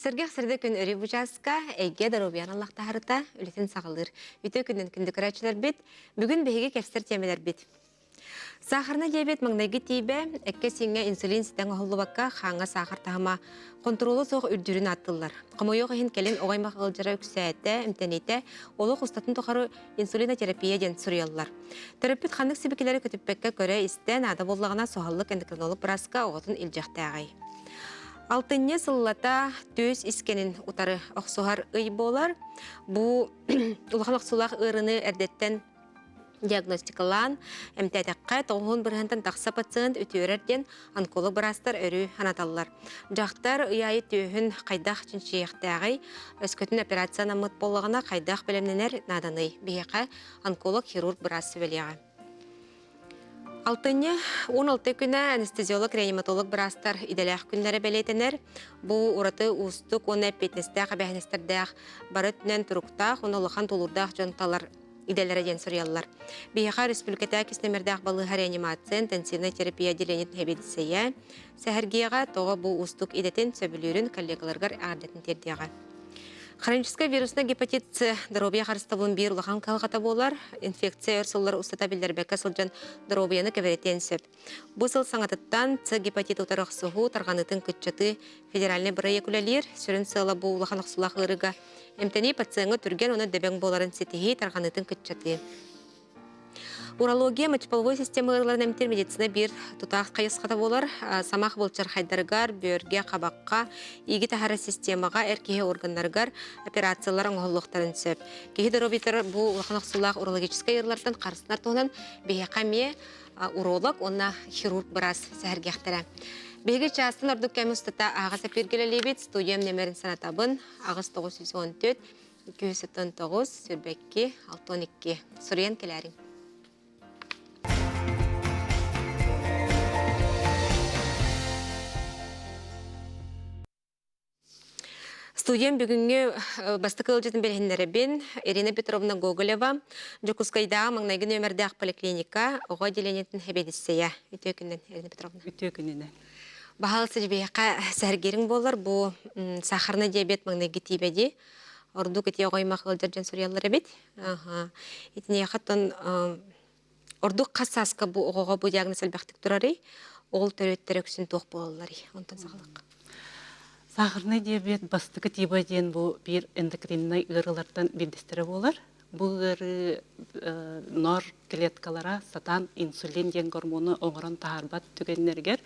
Сэргэх сырдык күн өрүү бу чааска эйгэ доруобуйаны аллахтаһарыта үлэтин саҕалыыр. Үтүө күнүн күндү көрөөччүлэрбит, бүгүн биһиги кэпсэр тиэмэлэрбит. Сахарнай диабет маҥнайгы тиибэ эккэ-сииҥҥэ инсулин ситэн оһоллубакка хааҥҥа саахар таһыма хонтуруола суох үрдүүрүн ааттыыллар. Хомойуох иһин кэлин оҕо аймах ыалдьара үксээтэ, эмтэниитэ олох устатын тухары инсулинотерапия диэн суруйаллар. Төрөппүт ханнык сибикилэри көтүппэккэ көрө-истэ наада буоллаҕына суһаллык эндокринолог бырааска оҕотун илдьиэхтээҕий. Алтынньы сыллата түөс искэнин утары охсуһар ый буолар. Бу улахан охсуулаах ыарыыны эрдэттэн диагностикалаан эмтээтэххэ тоҕуһун бырыһыантан тахса пациент үтүөрэр диэн онколог быраастар өрүү санаталлар. Дьахтар ый аайы түөһүн хайдах чинчийиэхтээҕий, өскөтүн операция анаммыт буоллаҕына хайдах бэлэмнэнэр нааданый? Биһиэхэ онколог-хирург быраас сүбэлиэҕэ. Алтынньы 16 күнэ анестезиолог-реаниматолог быраастар идэлээх күннэрэ бэлиэтэнэр. Бу ураты уустук уонна эппиэтинэстээх эбээһинэстэрдээх бары өттүнэн туруктаах уонна улахан тулуурдаах дьон талар идэлэрэ диэн суруйаллар. Биһиэхэ республикатааҕы киснэмэрдээх балыыһа реанимация, интенсивнай терапия отделениетын сэбиэдиссэйэ сэһэргиэҕэ тоҕо бу уустук идэтин сөбүлүүрүн коллегаларыгар эҕэрдэтин тиэрдиэҕэ. Хроническай вируснай гепатит С доруобуйа харыстабылын биир улахан кыһалҕата буолар. Инфекция өр сыллар устата биллэрбэккэ сылдьан доруобуйаны кэбирэтиэн сөп. Бу сыл саҥатыттан С гепатит утары охсуһуу тарҕаныытын кыччатыы федеральнай бырайыак үлэлиир. Сүрүн сыала бу улахан охсуулаах ыарыыга эмтэнии пациеҥҥа түргэн уонна дөбөҥ буоларын ситиһии, тарҕаныытын кыччатыы. Урология мочеполовой система ыарыыларын эмтиир медицина биир тутаах хайысхата буолар. Самах былчархайдарыгар, бүөргэ, хабахха, ииги таһара системаҕа, эр киһи органнарыгар операциялар оҥоһуллуохтарын сөп. Киһи доруобуйатыгар бу улахан охсуулаах урологическай ыарыылартан харыстанар туһунан биһиэхэ эмиэ уролог уонна хирург быраас сэһэргиэхтэрэ. Биһиги чаастан ордук кэм устата аһаҕас эфиргэ үлэлиибит. Студиям нөмерин санатабын. 8 914 279 22 62 суруйан кэлээриҥ. Студиям бүгүҥҥү бастакы ыалдьытын билиһиннэрэбин. Ирина Петровна Гоголева, Дьокуускайдааҕы маҥнайгы нүөмэрдээх поликлиника оҕо отделениетын сэбиэдиссэйэ. Үтүө күнүнэн, Ирина Петровна. Үтүө күнүнэн. Баһаалыста биһиэхэ сэһэргиириҥ буоллар, бу сахарный диабет маҥнайгы тиибэ дии. Ордук ити оҕо аймах ыалдьар дьон суруйаллар эбит. Итиниэхэ оттон ордук хас сааска бу оҕоҕо бу диагноз элбэхтик турарый? Ол төрүөттэрэ үксүн туох буолалларый? Онтон саҕалык. Сахарный диабет бастакы тиба диэн бу биир эндокриннай ыарыылартан биирдэстэрэ буолар. Бу ыарыы ноор клеткалара сатаан инсулин диэн гормону оҥорон таһаарбат түгэннэригэр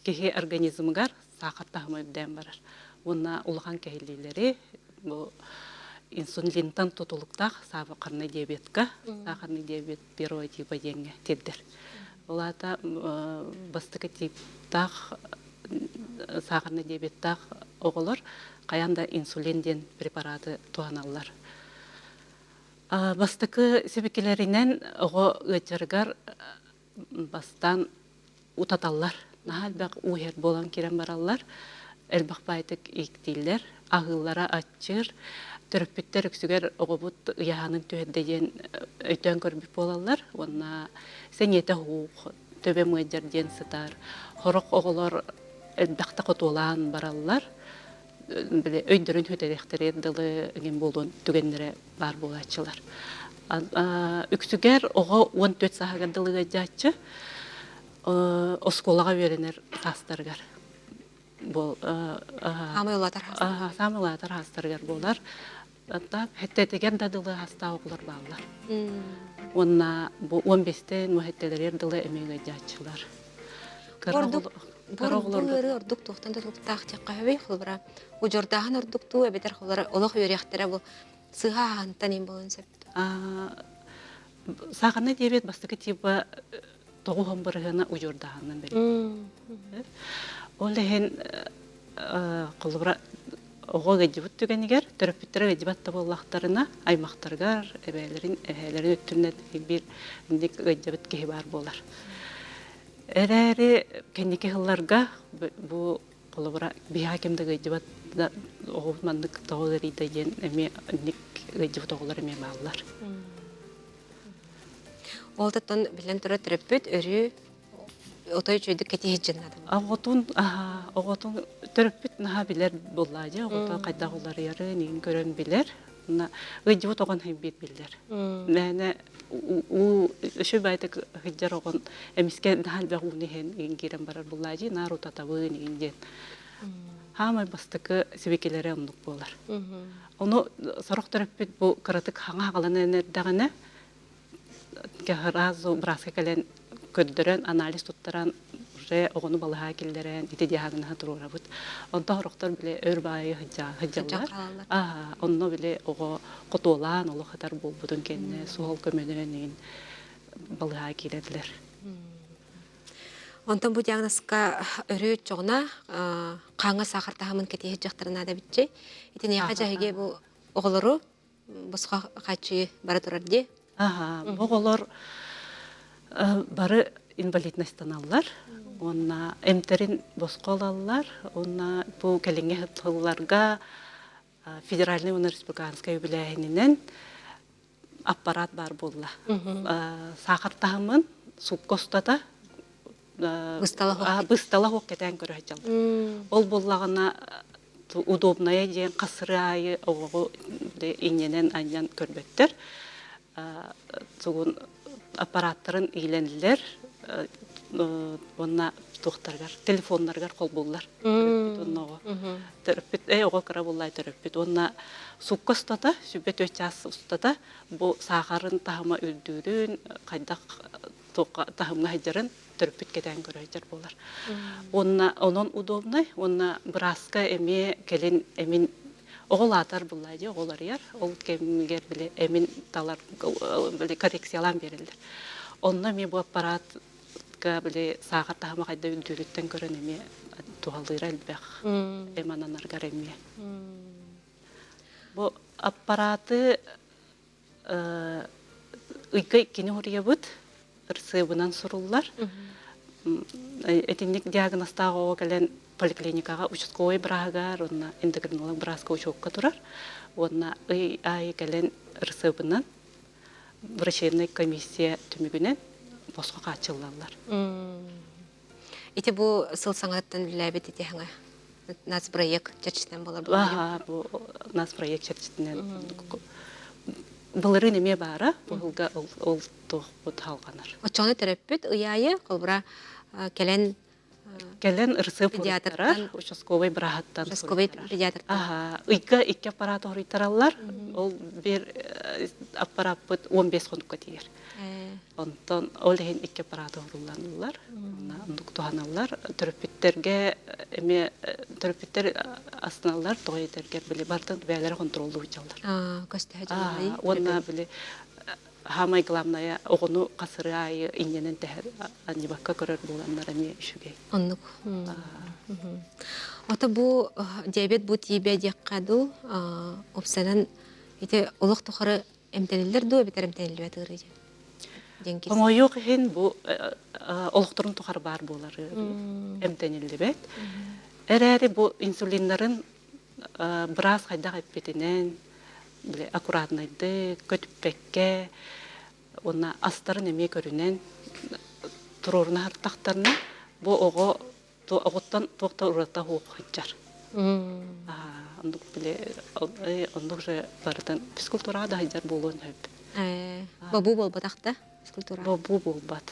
киһи организмыгар саахар таһыма үрдээн барар. Уонна улахан кэһиллиилэри бу инсулинтан тутулуктаах сахарный диабетка, сахарный диабет первого типа диэҥҥэ тиэрдэр. Ол аата бастакы типтаах сахарный диабеттаах оҕолор хайаан да инсулин диэн препараты туһаналлар. Бастакы сибикилэринэн оҕо ыалдьарыгар бастаан утаталлар. Наһаа элбэх уу иһэр буолан киирэн бараллар. Элбэх баайтык ииктииллэр, аһыыллара аччыыр. Төрөппүттэр үксүгэр оҕобут ыйааһынын түһэрдэ диэн өйдөөн көрбүт буолаллар. Уонна сэниэтэ уһуух, төбөм ыалдьар диэн сытар. Сорох оҕолор элбэхтэ хотуолаан бараллар. Били өйдөрүн сүтэриэхтэригэр дылы эҥин буолуон түгэннэрэ баар буолааччылар. Үксүгэр оҕо 14 сааһыгар дылы ыалдьааччы оскуолаҕа үөрэнэр саастарыгар Саамай улаатар саамай улаатар саастарыгар буолар. Хэттэтигэр да дылы саастаах оҕолор бааллар. Уонна бу 15-тэн хэттэлэригэр дылы эмиэ ыалдьааччылар. Ордук ыарыы ордук туохтан тутулуктаах диэххэ сөбүй? Холобура, удьуордааһын ордук дуу, эбэтэр холобура олох үөрүйэхтэрэ бу сыыһа аһаантан иин буолуон сөп дуо? Саахарнай диабет бастакы типа тоҕуһун бырыһыана удьуордааһынынан бэриллэр. Ол иһин холобура оҕо ыалдьыбыт түгэнигэр төрөппүттэрэ ыалдьыбат да буоллахтарына аймахтарыгар эбээлэрин эһээлэрин өттүнэн биир инник ыалдьыбыт киһи баар буолар. Эрээри кэнники сылларга бу холобура биһиэхэ ким да ыалдьыбат да оҕобут маннык тоҕо ыарыйда диэн эмиэ инник ыалдьыбыт оҕолор эмиэ бааллар. Ол оттон биллэн турар төрөппүт өрүү отой үчүгэйдик кэтиһит дьон наада. Оҕотун оҕотун Төрөппүт наһаа билэр буоллаа дьэ, оҕото хайдах уларыйарын иһин көрөн билэр. Уонна ыйдьыбыт оҕон иһин биир биллэр. Мээнэ уу үчүгэй баайдык сылдьар оҕон эмискэ наһаа элбэх ууну иһэн иһин киирэн барар буоллаа дии, наар утатабын иһин диэн. Хаамай бастакы сибикилэрэ оннук буолар. Ону сорох төрөппүт бу кыратык хаҥа хаҕаланан эрдэҕинэ сразу бырааска кэлэн көрдөрөн, анализ туттаран, уже оҕону балыһаа киллэрэн, ити диагноһы туруорабыт. Онтон сорохтор били өр баайы сылдьаллар. Онно били оҕо хотуолаан олох хатар буолбутун кэннэ суһал көмөнөн иин балыһаа киирэллэр. Онтон бу диагнозка өрүү чоҕуна хааҥҥа саахар таһымын кэтиһи дьахтар наада биччи. Итиниэхэ дьаһиги бу оҕолору босхо хааччыйы бара турар дии. Аха, бу оҕолор бары инвалидностаналлар уонна эмтэрин босхо ылаллар уонна бу кэлиҥҥи сылларга федеральнай уонна республиканскай үбүлээһининэн аппарат баар буолла. Саахар таһымын суукка устата быстала суох кэтээн көрө сылдьаллар. Ол буоллаҕына удобная диэн хасыры аайы оҕоҕу инньэнэн анньан көрбөттөр. Тугун аппараттарын иилэнилэр уонна туохтарыгар телефоннарыгар холбууллар төрөппүт уонна оҕо төрөппүт оҕо кыра буоллай төрөппүт уонна сукка устата сүбэ түөрт чаас устата бу саахарын таһыма үрдүүрүн хайдах туохха таһымҥа сылдьарын төрөппүт кэтээн көрө сылдьар буолар. Уонна онон удобнай уонна бырааска эмиэ кэлин эмин оҕо улаатар буллаа дии оҕо уларыйар ол кэмигэр били эмин талар били коррекциялаан биэрэллэр. Онно эмиэ бу аппаратка били саахар таһыма хайда үрдүүрүттэн көрөн эмиэ туһалыыра элбэх эм ананаргар эмиэ. Бу аппараты ыйга иккини уруйабыт, ырсыабынан суруллар. Итинник диагнозтаах оҕо кэлэн поликлиникаҕа участковай бырааһыгар уонна эндокринолог бырааска учуокка турар. Уонна ый аайы кэлэн ырсыабынан врачебнай комиссия түмүгүнэн босхо хааччыллаллар. Ити бу сыл саҥатыттан үлэлээбит ити хаҥа нацпроект чэрчитинэн буолар Аха, бу нацпроект чэрчитинэн былырыын эмиэ баара, бу сылга ол туохпут халҕанар. Оччоҕуна төрөппүт ый аайы холобура кэлэн Кэлэн ырсыап педиатртан участковай быраһаттан участковай педиатртан Аха, ыйга икки аппарат хоруйтараллар. Ол бир аппараппыт 15 хонукка тиийэр. Онтон ол иһин икки аппарат оҥорулланаллар, оннук туһаналлар. Төрөппүттэргэ эмиэ төрөппүттэр астыналлар, тоҕо этэргэр били барытын бэйэлэрэ хонтуруоллуу сылдьаллар. Көстөһө Уонна били самое главное оҕону хасыры аайы инньэнэн тэһэр анньыбакка көрөр буоланнар эмиэ үчүгэй. Оннук. Ото бу диабет бу тиибэ диэххэ дуу, опсанан ити олох тухары эмтэниллэр дуу эбэтэр эмтэниллибэт ыарыы диэн диэн киирсэр. Хомойуох иһин бу олохторун тухары баар буолар ыарыы эмтэниллибэт. Эрээри бу инсулиннарын быраас хайдах эппитинэн били аккуратнайдык, көтүппэккэ уонна астарын эмиэ көрүнэн туруоруна сырыттахтарына бу оҕо оҕоттон туох да урата суох сылдьар. Оннук били оннук же барытын физкультураҕа да сылдьар буолуон сөп. Бобуу буолбатах да физкультура? Бобуу буолбат.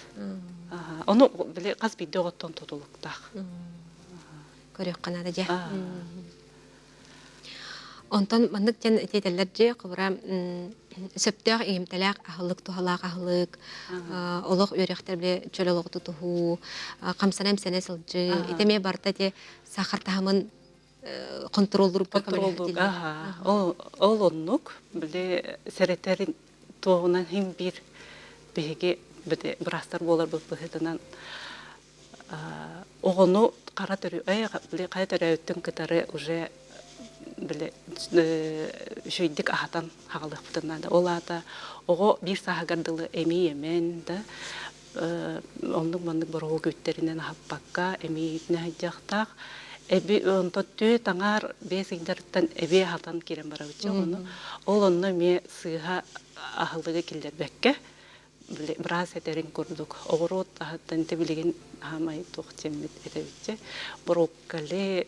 Ону били хас биирдии оҕоттон тутулуктаах. Көрүөххэ наада дьэ. Онтон маннык диэн этиэтэллэр дьиэ холобура сөптөөх иҥэмтэлээх аһылык туһалаах аһылык олох үөрэхтэр били чөл олоҕу тутуһуу хамсана-имсэнэ сылдьыы ити эмиэ барыта ити саахар таһымын хонтуруоллуурга Хонтуруоллуурга ол ол оннук били сэрэтэрин туоҕунан иһин биир биһиги быраастар буоларбыт быһыытынан оҕону хара били хайа төрөөбүттүн кытары уже били үчүгэйдик аһатан хаалыахпытын наада. Ол аата оҕо биир сааһыгар дылы эмиий эмэн да оннук-маннык бороһуок үүттэринэн аһаппакка эмиийитинэ сылдьыахтаах. Эби онтон түө таҥаар биэс ыйдарыттан эбии аһатан киирэн барабыт оҕону. Ол онно эмиэ сыыһа аһылыгы киллэрбэккэ. Быраас этэрин курдук, оҕуруот аһыттан ити билигин аһамай туох диэммит этэбитчэ, брокколи,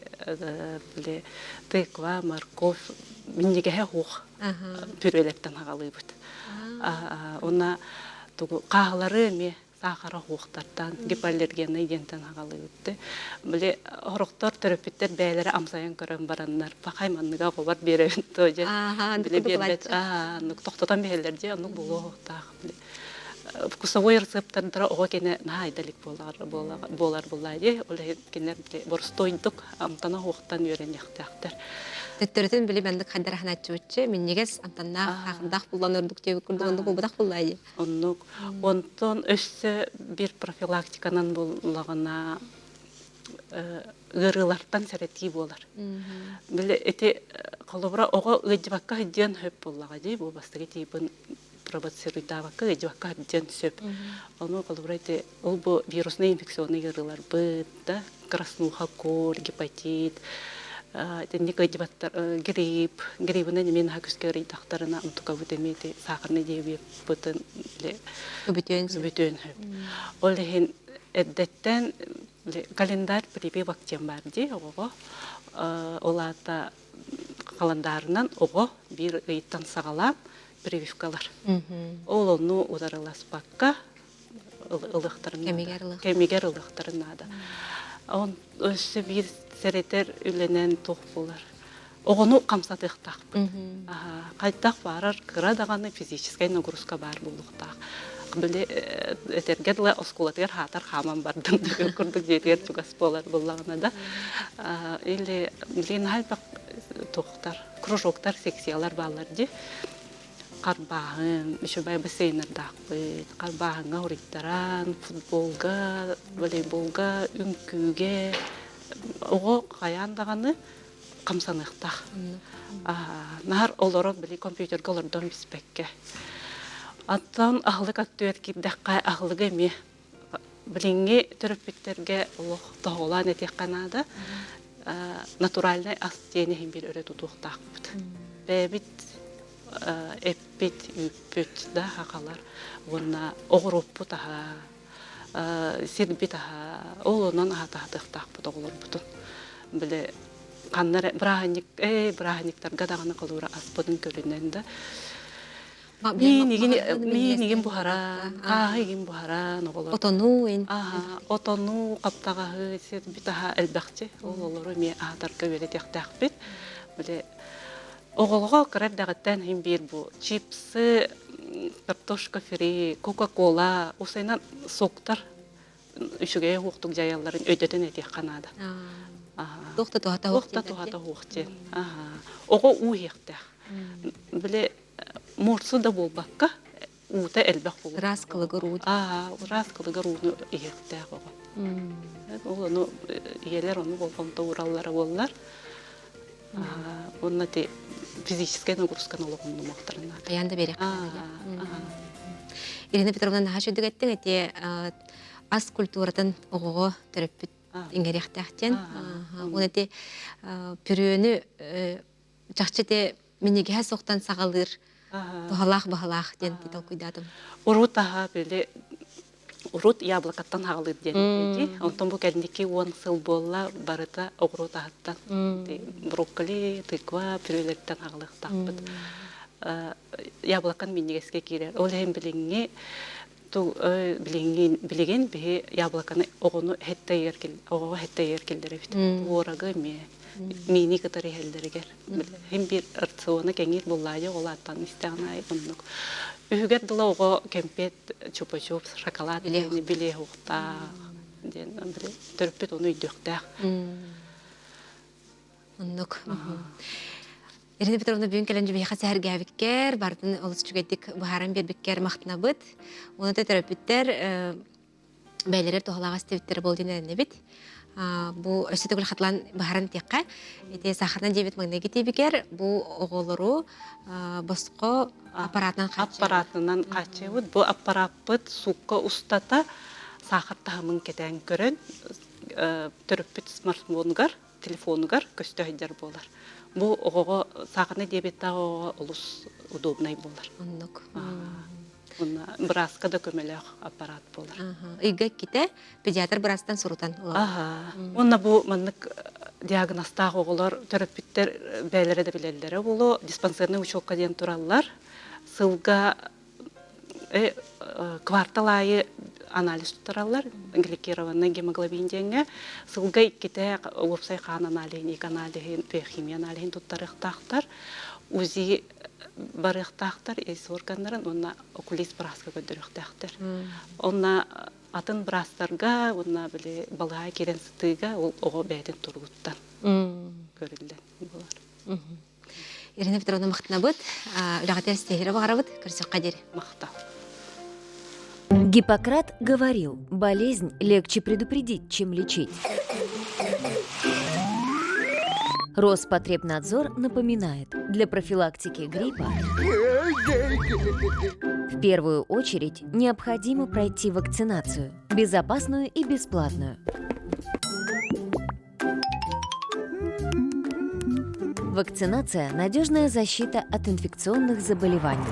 били тыква, морковь минньигэһэ суох пюрелэртэн аҕалыыбыт. Уонна тугу хааһылары эмиэ саахара суохтартан гипоаллергенный диэнтэн аҕалыыбыт. Били сорохтор төрөппүттэр бэйэлэрэ амсайан көрөн бараннар пахай манныга оҕобор биэрэбин то дьэ били биэрбэт оннук тохтотон биһэллэр дьэ оннук буолуохтаах вкусовой рецептардара оҕо кэнэ наһаа айдалик буолар буолар буоллаа дии ол иһин кинилэр боростуойдук амтана суохтан үөрэниэхтээхтэр. Төттөрүтүн били маннык хайдараһынааччыбытчы минньигэс амтаннаах хаахырдаах буллан ордук диэбит курдук оннук буолбатах буллаа дии. Оннук. Онтон өссө биир профилактиканан буллаҕына ыарыылартан сэрэтии буолар. Били ити холобура оҕо ыалдьыбакка сылдьыан сөп буоллаҕа дии бу бастакы тиипин провоцируйдаабакка ыалдьыбакка сылдьыан сөп. Ону холобура ити ол бу вируснай инфекционнай ыарыыларбыт да краснуха, корь, гепатит итинник ыалдьыбаттар грипп, грибынан эмиэ наһаа күскэ ыарыйдахтарына онтукабыт эмиэ ити сахарный диабеппытын Көбүтүөн сөп. Көбүтүөн сөп. Ол иһин эрдэттэн календарь прививок диэн баар дии оҕоҕо. Ол аата халандаарынан оҕо биир ыйыттан саҕалаан прививкалар. Ол ону утарыласпакка ылыахтарын наада. Кэмигэр ылыахтарын наада. Он өссө биир сэрэтэр үлэнэн туох буолар? Оҕону хамсатыахтаахпыт. Хайдах баарар кыра даҕаны физическэй нагрузка баар буолуохтаах. Били этэргэ дылы оскуолатыгар хаатар хааман бардым курдук дьиэтигэр чугас буолар буоллаҕына да. Или билигин элбэх туохтар, кружоктар, секциялар бааллар дии. Харбааһын, үчүгэй бассейнардаахпыт. Харбааһыҥҥа уруйтаран, футболга, волейболга, үҥкүүгэ оҕо хайаан даҕаны хамсаныахтаах. Наһар олорон били компьютерга олордон биспэккэ. Оттон аһылык өттүгэр киирдэххэ аһылыгы эмиэ билиҥҥи төрөппүттэргэ олох тоһоҕолоон этиэххэ наада. Натуральнай ас диэн иһин биир өрө тутуохтаахпыт. Бэйэбит эппит, үүппүт да хахалар уонна оҕуруоппут аһа, сирбит аһа, ол онон аһатаһатыахтаахпыт оҕолорбутун. Били ханна эрэ бырааһынньык ээ бырааһынньыктарга даҕаны холуура аспытын көрүнэн да миин игин миин игин буһаран хааһы игин буһаран оҕолор отону отону хаптаҕаһы сирбит аһа элбэхчи ол олору эмиэ аһатарга үөрэтиэхтээхпит били оҕолого кыра эрдэҕиттэн иһин биир бу чипсы картошка фри кока-кола усайынан соктар үчүгэйэ уохтук дьайалларын өйдөтөн этиэххэ наада. Туох да туһата Туох да туһата суох диэн. Оҕо уу иһиэхтээх. Били муорсу да буолбакка уута элбэх буолуо. Ыраас кылыгыр уу. Ыраас кылыгыр ууну иһиэхтээх оҕо. Ол ону ийэлэр ону болҕомто уураллара буоллар. Уонна ти физическэй нагрузканы олоҕуннумуохтарын наада. Хайаан да биэриэххэ Ирина Петровна наһаа үчүгдүк эттиҥ эти ас культуратын оҕоҕо төрөппүт иҥэриэхтээх диэн. Уон эти пүрүөнү чахчы ити минньигэһэ суохтан саҕалыыр туһалаах баһылаах диэн толкуйдаатым. Урут аһа били урут яблокоттан хаҕалыыр диэн этии. Онтон бу кэнники 10 сыл буолла барыта оҕуруот аһыттан брокколи, тыква, пюрелэртэн хаҕалыахтаахпыт. Яблокон минньигэскэ киирэр. Ол иһин билиҥҥи билиҥҥи билигин биһи яблоконы оҕону һэттэйэр оҕоҕо һэттэйэр киллэрэбит. Творогы эмиэ миини кытары иһэллэригэр Һин биир рациона кэҥиир буоллаайа ол ааттан истэҕин аайы оннук. Үһүгэр дылы оҕо кэмпиэт чупа-чуп шоколад диэни билиэһуохтаах диэн төрөппүт ону өйдүөхтээх. Оннук. Ирина Петровна бүгүн кэлэн дьүбэйхэ сэһэргээбиккэр, барытын олус үчүгэйдик быһааран биэрбиккэр махтанабыт. Уонна төрөппүттэр бэйэлэрэ туһалаах истибиттэрэ буол диэн эрэнэбит. Бу өссө төгүл хатылаан быһааран этиэххэ, ити сахарынан диэбит маҥнайгы тиибигэр бу оҕолору босхо аппаратынан аппаратынан хааччыйабыт. Бу аппараппыт суукка устата саахар таһымын кэтээн көрөн төрөппүт смартфонугар, телефонугар көстө сылдьар буолар. Бу оҕоҕо саахарнай диабеттаах оҕоҕо олус удобнай буолар. Оннук. Уонна бырааска да көмөлөөх аппарат буолар. Ыйга иккитэ педиатр быраастан сурутан ылаллар. Аха. Уонна бу маннык диагнозтаах оҕолор төрөппүттэр бэйэлэрэ да билэллэрэ буолуо диспансерный учетка диэн тураллар. Сылга квартал аайы анализ туттараллар гликированный гемоглобин диэҥҥэ сылга иккитэ уопсай хаан аналиһын, ик аналиһын, биохимия аналиһын туттарыахтаахтар. УЗИ барыахтаахтар ис органнарын уонна окулист бырааска көрдөрүөхтээхтэр. Онно атын быраастарга уонна били балыһа киирэн сытыыга ол оҕо бэйэтин туругуттан көрүллэн буолар. Ирина Петровна махтанабыт. Үлэҕитигэр ситиһири баҕарабыт. Көрсөххө диэри. Махтал. Гиппократ говорил, болезнь легче предупредить, чем лечить. Роспотребнадзор напоминает, для профилактики гриппа в первую очередь необходимо пройти вакцинацию, безопасную и бесплатную. Вакцинация – надежная защита от инфекционных заболеваний.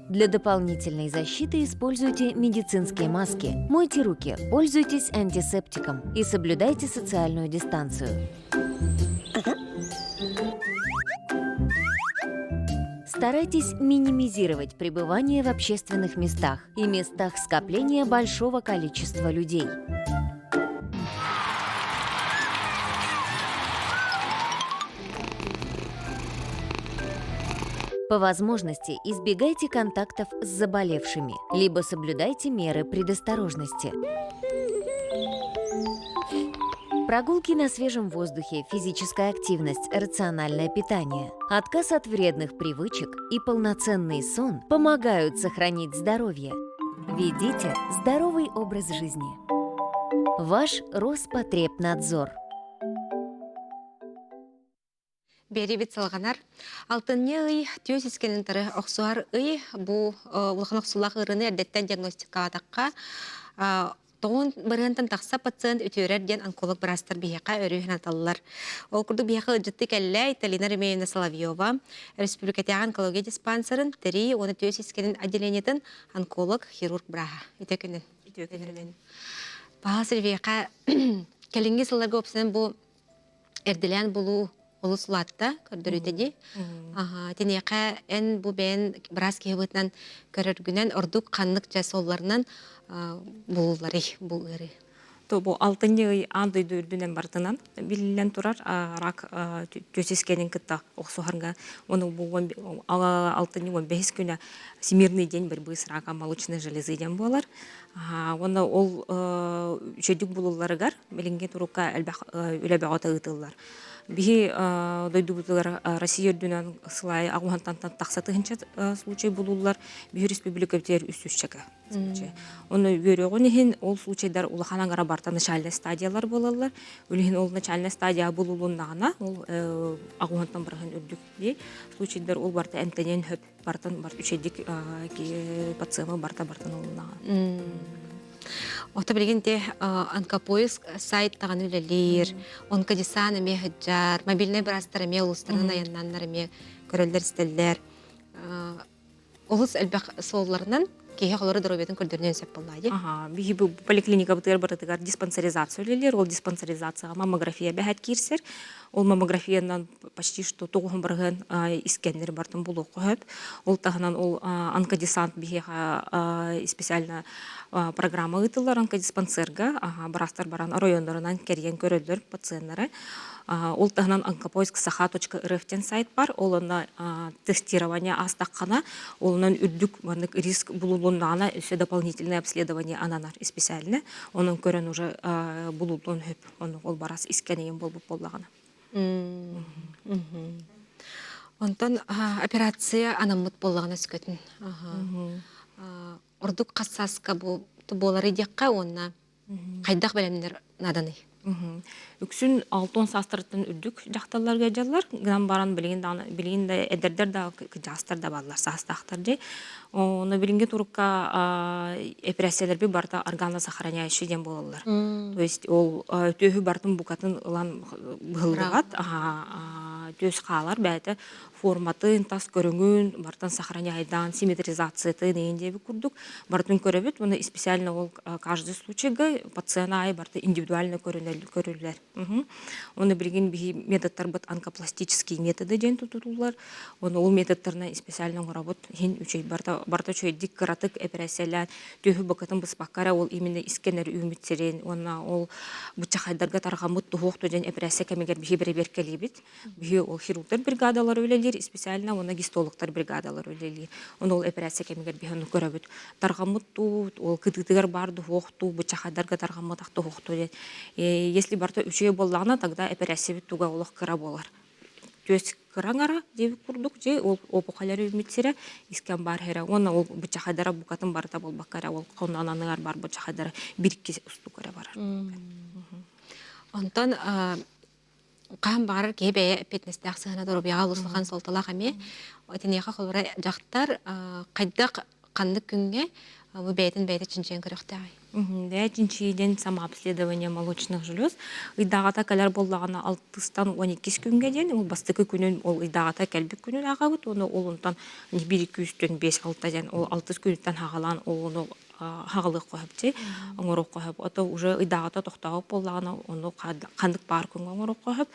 Для дополнительной защиты используйте медицинские маски, мойте руки, пользуйтесь антисептиком и соблюдайте социальную дистанцию. Старайтесь минимизировать пребывание в общественных местах и местах скопления большого количества людей. По возможности избегайте контактов с заболевшими, либо соблюдайте меры предосторожности. Прогулки на свежем воздухе, физическая активность, рациональное питание, отказ от вредных привычек и полноценный сон помогают сохранить здоровье. Ведите здоровый образ жизни. Ваш Роспотребнадзор. Биэрибит салҕанар. Алтынньы ый түөс искэнин тары охсуһар ый бу улахан охсуулаах ыарыыны эрдэттэн диагностикалаатахха тоҕун бырыһыантан тахса пациент үтүөрэр диэн онколог быраастар биһиэхэ өрүү санаталлар. Ол курдук биһиэхэ ыалдьытты кэллэ Италина Ремеевна Соловьева, Республикатааҕы онкология диспансерын тэрии уонна түөс искэнин отделениетын онколог, хирург бырааһа. Үтүө күнүн. Үтүө күнүн. Паһа Сергейхэ кэлиҥҥи сылларга уопсайынан бу эрдэлээн булуу олус улаатта көрдөрүүтэ дии. Аха, тиниэхэ эн бу бэйэн быраас киһи быһыытынан көрөргүнэн ордук ханнык дьэ суолларынан булулларый бу ыарыы? То бу алтынньы ый аан дойду үрдүнэн барытынан биллэн турар рак түөс искэнин кытта охсуһарга ону бу алтынньы 15 күнэ Всемирный день борьбы с раком молочной железы диэн буолар. Уонна ол үчүгдүк булулларыгар билиҥҥи турукка элбэх үлэ бөҕөтө ыытыллар. Биһи дойдубутугар Россия үрдүнэн сылай аҕуһантан тахса тыһынча случай булуллар. Биһи республикабытыгар үс сүүсчэкэ случай. Оны үөрүөҕүн иһин ол случайдар улахан аҥара барта начальная стадиялар буолаллар. Үлүһүн ол начальная стадия булулуннаҕына ол аҕуһантан барыһын үрдүк дии случайдар ол барта эмтэниэн хөп бартан бар үчэйдик пациема барта бартан олуннаҕа. Ото билигин те онкопоиск сайт даҕаны үлэлиир, онкодесант эмиэ сылдьар, мобильнай быраастар эмиэ улуустарынан айаннааннар эмиэ көрөллөр-истэллэр. Олус элбэх суолларынан киһи холору доруобуйатын көрдөрүнүөн сөп буоллаа дии. Аха, биһи бу поликлиникабытыгар барытыгар диспансеризация үлэлиир. Ол диспансеризацияҕа маммография бэһэт киирсэр. Ол маммографиянан почти что тоҕуһун бырыһыан искэннэр бартын булуохха сөп. Ол таһынан ол онкодесант биһиэхэ специально программа ыытыллар онкодиспансерга быраастар баран оройуоннарынан кэрийэн көрөллөр пациеннары. Ол таһынан онкопоиск саха.рф диэн сайт бар. Ол онно тестирование аастаххына, олунан үрдүк маннык риск булулуннаҕына өссө дополнительное обследование ананар специально. Онон көрөн уже булуллуон сөп. Оннук ол барас искэн буолбут буоллаҕына. Онтон операция анаммыт буоллаҕына өскөтүн. Ордук хас сааска бу буолары диэххэ уонна хайдах бэлэмнэр нааданый? Үксүн 60 саастарыттан үрдүк дьахталларга дьаллар. Гынан баран билигин даҕаны билигин да эдэрдэр да кырдьаҕастар да бааллар саастаахтар дии. Ону билиҥҥи турукка эпэрээссийэлэрбит барыта органосохраняющий диэн буолаллар. То есть ол түөһү барытын букатын ылан быһыллыбат, түөс хаалар бэйэтэ форматын, тас көрүҥүн барытын сохраняйдаан, симметризациятын иин диэбит курдук барытын көрөбүт. Уонна специально ол каждый случайга пациент аайы барыта индивидуально көрүллэр. Уонна билигин биһи методтарбыт онкопластические методы диэн тутуллар. Уонна ол методтарынан специально оҥоробут. Иһин үчүгэй барыта барыта үчүгэйдик кыратык эпэрээссийэлээн түөһү букатын быспакка эрэ ол именно искэнэр үүммүт сирин уонна ол быччахайдарга тарҕаммыт туһуох диэн эпэрээссийэ кэмигэр биһи бэрэбиэркэлиибит. Биһи ол хирургдар бригадалара үлэлиир, специально уонна гистологтар бригадалара үлэлиир. Ону ол эпэрээссийэ кэмигэр биһи ону көрөбүт. Тарҕаммыт дуу, ол кытыытыгар баар дуһуох дуу, быччахайдарга тарҕамматах дуһуох дуу диэн. Если барыта үчүгэй буоллаҕына, тогда эпэрээссийэбит туга олох кыра буолар. Түөс кыра аҥара диэбит курдук дьи ол опухоль үүммүт сирэ искэн баар сирэ уонна ол быччахайдара букатын барыта буолбакка эрэ ол хонно аныгар бар быччахайдара бир-икки устук эрэ барар. Онтон хаһан баҕарар киһи бэйэ эппиэтинэстээх сыһыана доруобуйаҕа олус улахан суолталаах эмиэ. Итиниэхэ холобура дьахтар хайдах ханнык күҥҥэ бу бэйэтин бэйэтэ чинчийэн көрүөхтээҕий? Бэйэ чинчийиинэн самообследование молочных желез ыйдааҕыта кэлэр буоллаҕына алтыстан 12 күҥҥэ диэн ол бастакы күнүн ол ыйдааҕыта кэлбит күнүн ааҕабыт уонна ол онтон биир күүстэн биэс алта диэн ол алтыс күнүттэн хаҕалаан ол ону хаҕалыахха сөп дии оҥоруохха сөп ото уже ыйдааҕыта тохтообот буоллаҕына ону ханнык баар күҥҥэ оҥоруохха сөп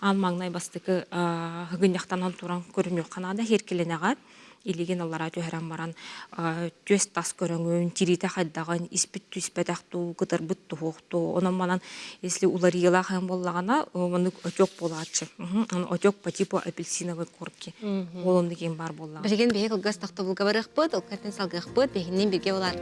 аан маҥнай бастакы ыгынньахтанан туран көрүнүөххэ наада сиэркилэнэҕэ илигин аллараа түһэрэн баран түөс тас көрөҥүн тириитэ хайдаҕын испит түспэтэх дуу кытарбыт туһуох дуу онон манан если уларыйыылаах эн буоллаҕына маннык отек буолааччы отек по типу апельсиновой корки ол оннук киин баар буоллаҕа Билигин биһи кылгас тохтобулга барыахпыт, ол кэнниттэн салгыахпыт, биһигинниин бииргэ болар.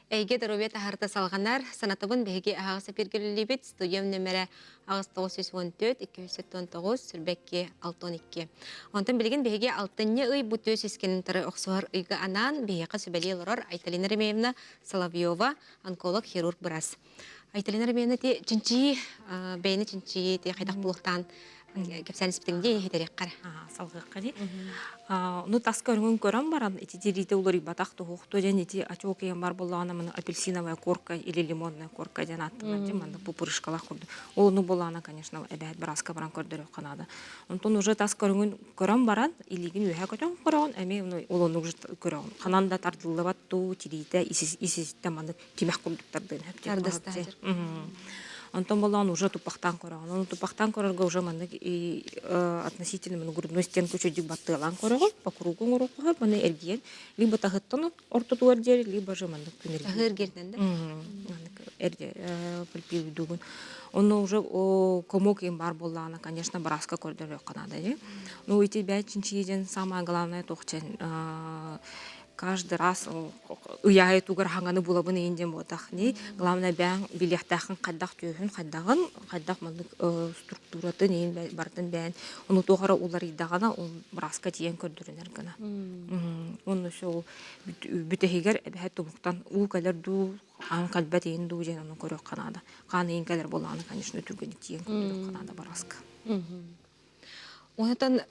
Эйгэ доруобуйа таһаарыта салҕанар. Санатабын биһиги аһаҕас эпиргэллибит студиям нөмэрэ 8914 279 сүрбэкки 62. Онтон билигин биһиги алтынньы ый бу түөс искэнин тары охсуһар ыйга анаан биһиэхэ сүбэлии олорор Айталина Ремеевна Соловьева, онколог, хирург быраас. Айталина Ремеевна ти чинчийии, бэйэни чинчийии ти хайдах булуохтаан кэпсээн испитиҥ дии иһитэриэххэ салгыахха дии. Ну тас көрүҥүн көрөн баран ити тириитэ уларыйбатах туһуохту диэн ити отек ийэм бар буоллаҕына маны апельсиновая корка или лимонная корка диэн ааттанар дии манна пупырышкалаах курдук. Ол ону буоллаҕына конечно эбээт бырааска баран көрдөрүөххэ наада. Онтон уже тас көрүҥүн көрөн баран илиигин үөһэ көтөн көрөҕүн эмиэ ол ону уже көрөҕүн. Ханан да тардыллыбат дуу тириитэ ис-иситтэн маннык тимэх курдуктардыын Тардастаачыр. Онтон боллоон уже туппахтаан көрөҕүн. Ону туппахтаан көрөргө уже маннык относительно маны грудной стенку чүдүк баттыалаан көрөҕүн, по кругу оҥоруохха маны эргийэн либо таһыттан ортотугар диэри, либо же маннык күн эргийэн. Таһыыр герден да? Маннык пальпируйдугун. Онно уже комок им бар буоллаҕына, конечно, бырааска көрдөрүөххэ наада дии. Ну ити бэйэ чинчийииден самое главное туох диэн каждый раз ыйаайы тугар хаҥаны булабын иин диэн буотах ни главное бэйэҥ билиэхтээххин хайдах түөһүн хайдаҕын хайдах маннык структуратын иин барытын бэйэн ону туох эрэ уларыйдаҕына ол бырааска тиийэн көрдөрүнэр гына уонна все ол бүтэһигэр эбэһэ тобуктан уу кэлэр дуу хаан кэлбэт иин дуу диэн ону көрүөххэ наада хаан иин кэлэр буоллаҕына конечно түргэнник тиийэн көрдөрүөххэ наада бырааска Онтон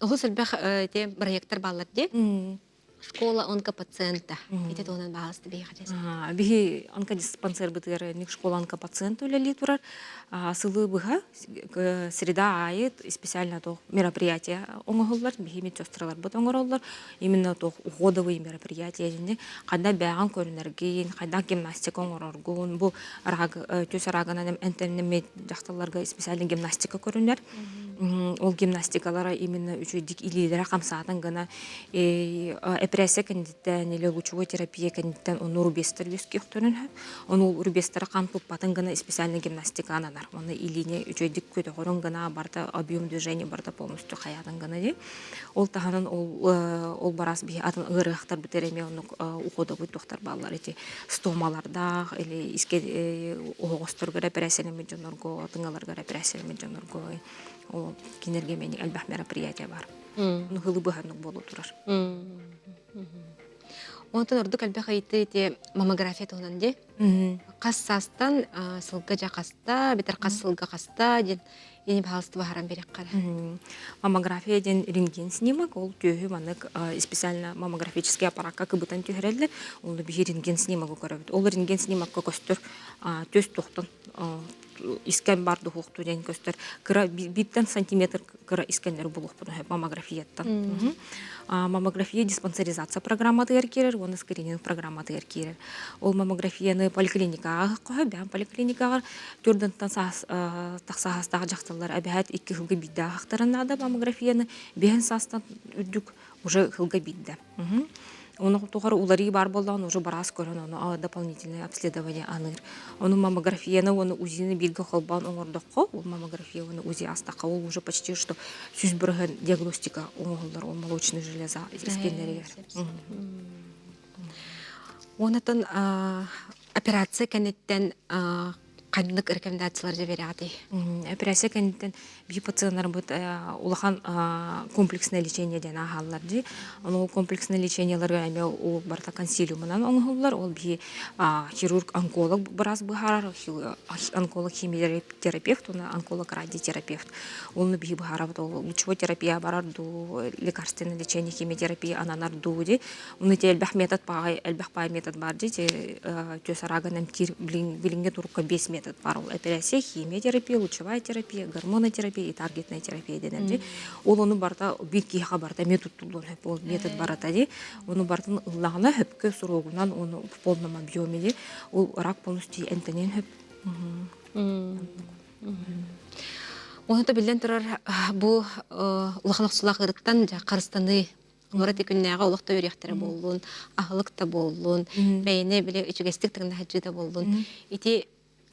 олус элбэх ити бырайыактар бааллар дии. Школа онкопациента. Ити туһунан баҕаласты биһиэхэ дьэс. Биһи онкодиспансербытыгар ник школа онкопациента үлэлии турар. Сылы быһа среда аайы специально туох мероприятие оҥоһуллар. Биһи медсестраларбыт оҥороллор. Именно туох уходовые мероприятия дьинни ханна бэйэҕин көрүнэргин, хайдах гимнастика оҥороргун, бу раг түс рагынан эмтэннэммит дьахталларга специально гимнастика көрүнэр. Ол гимнастикалара именно үчүгүйдик илиилэрэ хамсаатын гына эпэрээссийэ кэнниттэн или лучевой терапия кэнниттэн ону рубецтар үөскүөхтэрин сөп. Ону ол рубецтары хаан туппатын гына специальный гимнастика ананар. Оны илиини үчүгэйдик көтөҕөрүн гына барыта объем движения барыта полностью хайаатын гына дии. Ол таһынан ол ол барас биһи атын ыарыһахтарбыт эрэ эмиэ оннук уходовый туохтар бааллар ити стомалардаах или иске оһоҕосторго эпэрээссийэлэммит дьоннорго тыҥаларга эпэрээссийэлэммит дьоннорго ол кинилэргэ эмиэ элбэх мероприятие бар. Хылы быһаннык буолу турар. Онтон ордук элбэх ыйытыы ити маммография туһунан дии. Хас саастан сылга дьа хаста, битэр хас сылга хаста диэн ини баһаалыста баһаран биэриэххэ эрэ. Маммография диэн рентген снимок, ол түөһү маннык специально маммографический аппаракка кыбытан түһэрэллэр. Ол биһи рентген снимогы көрөбүт. Ол рентген снимокка көстөр түөс туохтан искэн бар дуһуохтуу диэн көстөр. Кыра бииртэн сантиметр кыра искэннэри булуохпун сөп маммографияттан. Маммография диспансеризация программатыгар киирэр уонна скрининг программатыгар киирэр. Ол маммографияны поликлиникаҕа хоһо бэйэм поликлиникаҕа төрдөнтөн саас тахсаһастаах дьахталлар эбэһээт икки сылга биирдэ аахтарын наада маммографияны биһэн саастан үрдүк уже сылга биирдэ. Ону тухары уларыы баар буоллаҕына уже бараас көрөн ону дополнительное обследование аныыр. Ону маммографияны уонна УЗИны бииргэ холбоон оҥордоххо, ол маммография уонна УЗИ астахха ол уже почти что 100% диагностика оҥоһуллар ол молочный железа искеннэригэр. Онотон операция кэнниттэн ханнык рекомендациялар биэрэҕитий? Операция кэнниттэн биһи пациеннарбыт улахан комплекснай лечение диэн ааһаллар дии. Ону комплекснай лечениеларга эмиэ ол барыта консилиумунан оҥоһуллар. Ол биһи хирург онколог быраас быһаарар, онколог химиотерапевт уонна онколог радиотерапевт. Оны биһи быһаарабыт ол лучевой терапия барар дуу, лекарственное лечение химиотерапия ананар дуу дии. Уну ити элбэх метод баҕай элбэх баай метод баар дии түөс араагын эмтиир билиҥҥи турукка биэс метод баар ол эпэрээссийэ химиотерапия лучевая терапия гормонотерапия и таргетная терапия дэнэр дии ол ону барыта биир киһиэхэ барыта эмиэ туттуллуон сөп ол метод барыта дии ону барытын ыллаҕына сөпкө суруогунан ону в полном объеме дии ол рак полностью эмтэниэн сөп Ону да биллэн турар бу улахан охсуулаах ыарыттан харыстаныы Олор ити күннээҕи олох да үөрүйэхтэрэ буоллун, аһылык да буоллун, бэйэни били үчүгэстик тыҥнаһадьыы да буоллун. Ити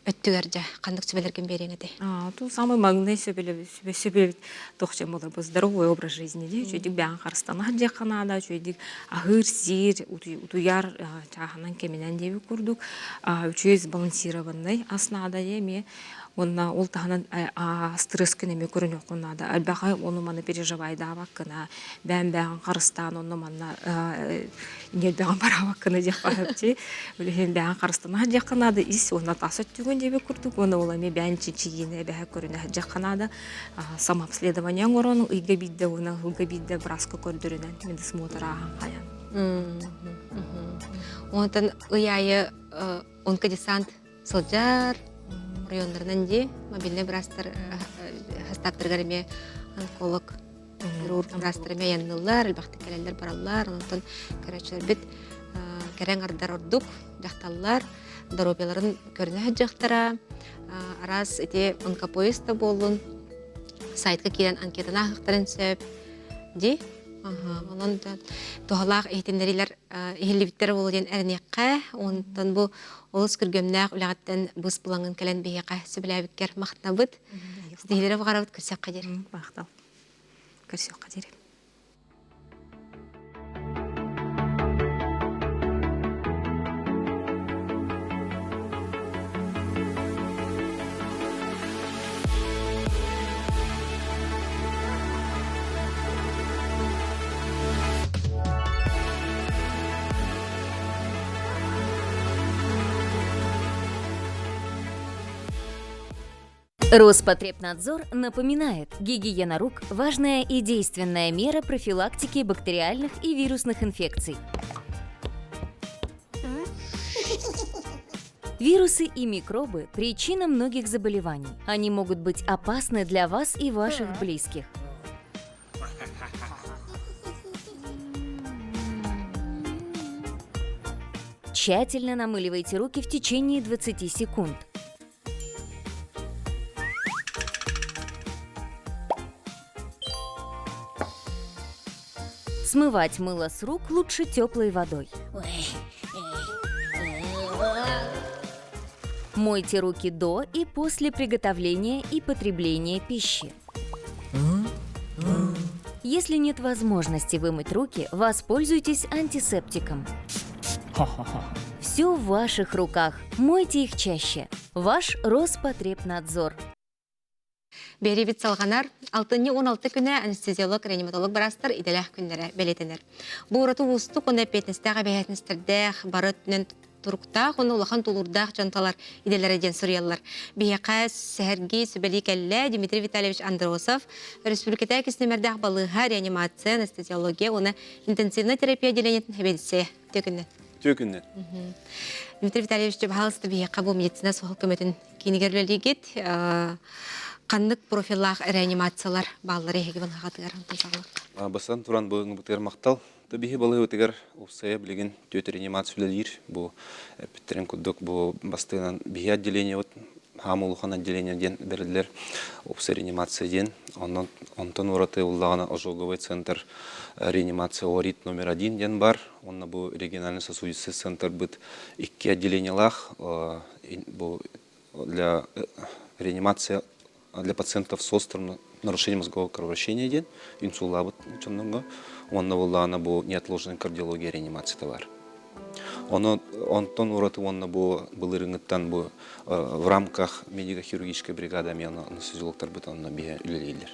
өттүгэр дьэ ханнык сүбэлэргин биэриэҥ этэй? Ту самый маҥнай сөбүлэбит туох дьон буолар здоровый образ жизни дии үчүгүйдик бэйэҥ харыстанар диэххэ наада үчүгүйдик аһыыр сиир утуйар чааһынан кэминэн диэбит курдук үчүгэй сбалансированный ас наада эмиэ Уонна ол таһынан стресскин эмиэ көрүнүөххүн наада. Элбэҕи ону-маны переживайдаабаккына, бэйэм-бэйэҕин харыстаан онно-манна ньиэрбэҕин бараабаккына диэххэ сөп Билигин бэйэҕин харыстана сылдьыахха наада ис уонна тас өттүгүн диэбит курдук уонна ол эмиэ бэйэҥ чинчийиини эбэһэ көрүнэ сылдьыахха наада. Самообследование оҥорон ыйга биирдэ уонна ыһылга биирдэ бырааска көрдөрүнэн медосмотр ааһан хайан. Онтон ый аайы онкодесант сылдьар оройуоннарынан дии мобильнай быраастар хастаптарыгар эмиэ онколог хирург быраастар эмиэ айанныыллар элбэхтик кэлэллэр бараллар онтон көрөөччүлэрбит кэрэ аҥардар ордук дьахталлар доруобуйаларын көрүнэ сылдьыахтара араас ити онкопоезд да буоллун сайтка киирэн анкетаны ааһыахтарын сөп дии онон туһалаах иһитиннэриилэр иһиллибиттэр буолуо диэн эрэниэххэ онтон бу Олус күргүөмнээх үлэҕиттэн быс булаҥҥын кэлэн биһиэхэ сөбүлээбиккэр махтанабыт. Ситиһиилэри баҕарабыт көрсөххө диэри. Махтал. Көрсүөххэ диэри. Роспотребнадзор напоминает, гигиена рук – важная и действенная мера профилактики бактериальных и вирусных инфекций. Вирусы и микробы – причина многих заболеваний. Они могут быть опасны для вас и ваших близких. Тщательно намыливайте руки в течение 20 секунд. Смывать мыло с рук лучше теплой водой. Мойте руки до и после приготовления и потребления пищи. Если нет возможности вымыть руки, воспользуйтесь антисептиком. Все в ваших руках. Мойте их чаще. Ваш Роспотребнадзор. Биэриибит салҕанар. Алтынньы 16 күнэ анестезиолог, реаниматолог быраастар идэлээх күннэрэ бэлиэтэнэр. Бу ураты уустук уонна эппиэтинэстээх эбэһээтинэстэрдээх бары өттүнэн туруктаах уонна улахан тулуурдаах дьон талар идэлэрэ диэн суруйаллар. Биһиэхэ сэһэргии сүбэлии кэллэ Дмитрий Витальевич Андросов, Өрөспүүбүлүкэтээҕи киснэмэрдээх балыыһа, реанимация, анестезиология уонна интенсивнай терапия отделениетын сэбиэдиссэйэ. Үтүө күннэн. Үтүө күннэн. Дмитрий Витальевич, пожалуйста, биһиэхэ бу медицина суһал көмөтүн киинигэр үлэлиигит. Ханнык профиллаах реанимациялар бааллар эһиги балыһаҕытыгар онтон саҕалык? Бастатан туран бу махтал. Биһи балыһыбытыгар уопсайа билигин түөрт реанимация үлэлиир. Бу эппиттэрин курдук бу бастыынан биһи отделениебыт хаам улахан отделение диэн бэриллэр уопсай реанимация диэн. Онон онтон ураты уллаҕына ожоговый центр реанимация ОРИТ номер один диэн бар. Онно бу региональный сосудистый центрбыт икки отделениелаах бу для реанимация для пациентов с острым нарушением мозгового кровообращения диэн инсуллаабыт дьоннорго уонна буоллаҕына бу неотложная кардиология реанимацията бар. Ону онтон ураты уонна бу былырыҥҥыттан бу в рамках медико-хирургической бригада эмиэ анестезиологтарбыт онно биһэ үлэлииллэр.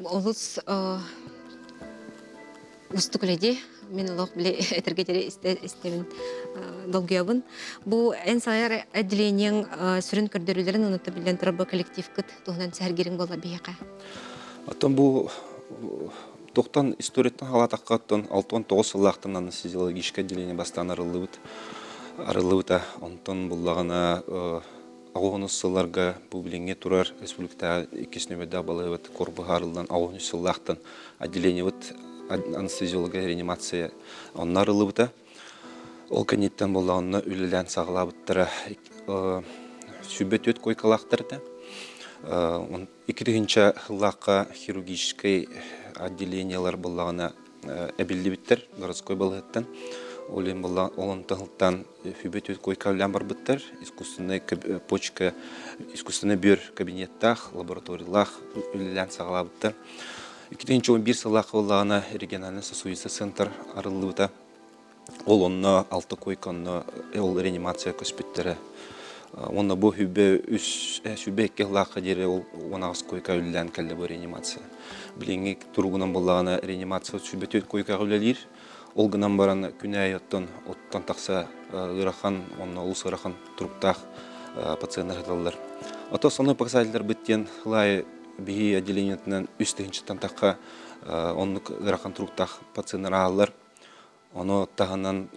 Олус уустук үлэ Мин олох били этэргэ диэри истэбин долгуйабын. Бу эн салайар отделениеҥ сүрүн көрдөрүүлэрин онута биллэн турар бу коллективкыт туһунан сэһэргириҥ буолла биһиэхэ. Оттон бу тохтон историяттан халаатахха оттон 69 сыллаахтан анестезиологическое отделение бастаан арыллыбыт арыллыбыта. Онтон буллаҕына Аҕыс сылларга бу билиҥҥи турар республикатааҕы иккис нүөмэрдээх балыыһабыт корпуһа арыллан 83 сыллаахтан отделениебыт анестезиолога реанимация онно арыллыбыта. Ол кэнниттэн буоллаҕына үлэлээн саҕалаабыттара 104 койкалаахтар этэ. 2000 сыллаахха хирургическай отделениелар буоллаҕына эбиллибиттэр городской балыыһаттан. Ол иһин буолла ол онтон сылтаан хүбэ түөрт койка үлээн барбыттар. Искусственная почка, искусственный бүөр кабинеттаах, лабораториялаах үлэлээн саҕалаабыттар. 2011 сыллаах буоллаҕына региональный сосудистый центр арыллыбыта. Ол онно алта койка онно ол реанимация көспүттэрэ. Уонна бу хүбэ үс сүбэ икки сыллаахха диэри ол 18 койка үлэлээн кэллэ бу реанимация. Билиҥҥи туругунан буоллаҕына реанимация сүбэ түөрт койкаҕа үлэлиир. Ол гынан баран күн аайы оттон оттон тахса ыарахан уонна олус ыарахан туруктаах пациеннар сыталлар. Ото основной показателлэрбит диэн сыл биһи отделениетынан үс тыһыынчаттан тахха оннук ыарахан туруктаах пациеннар ааллар. Ону таһынан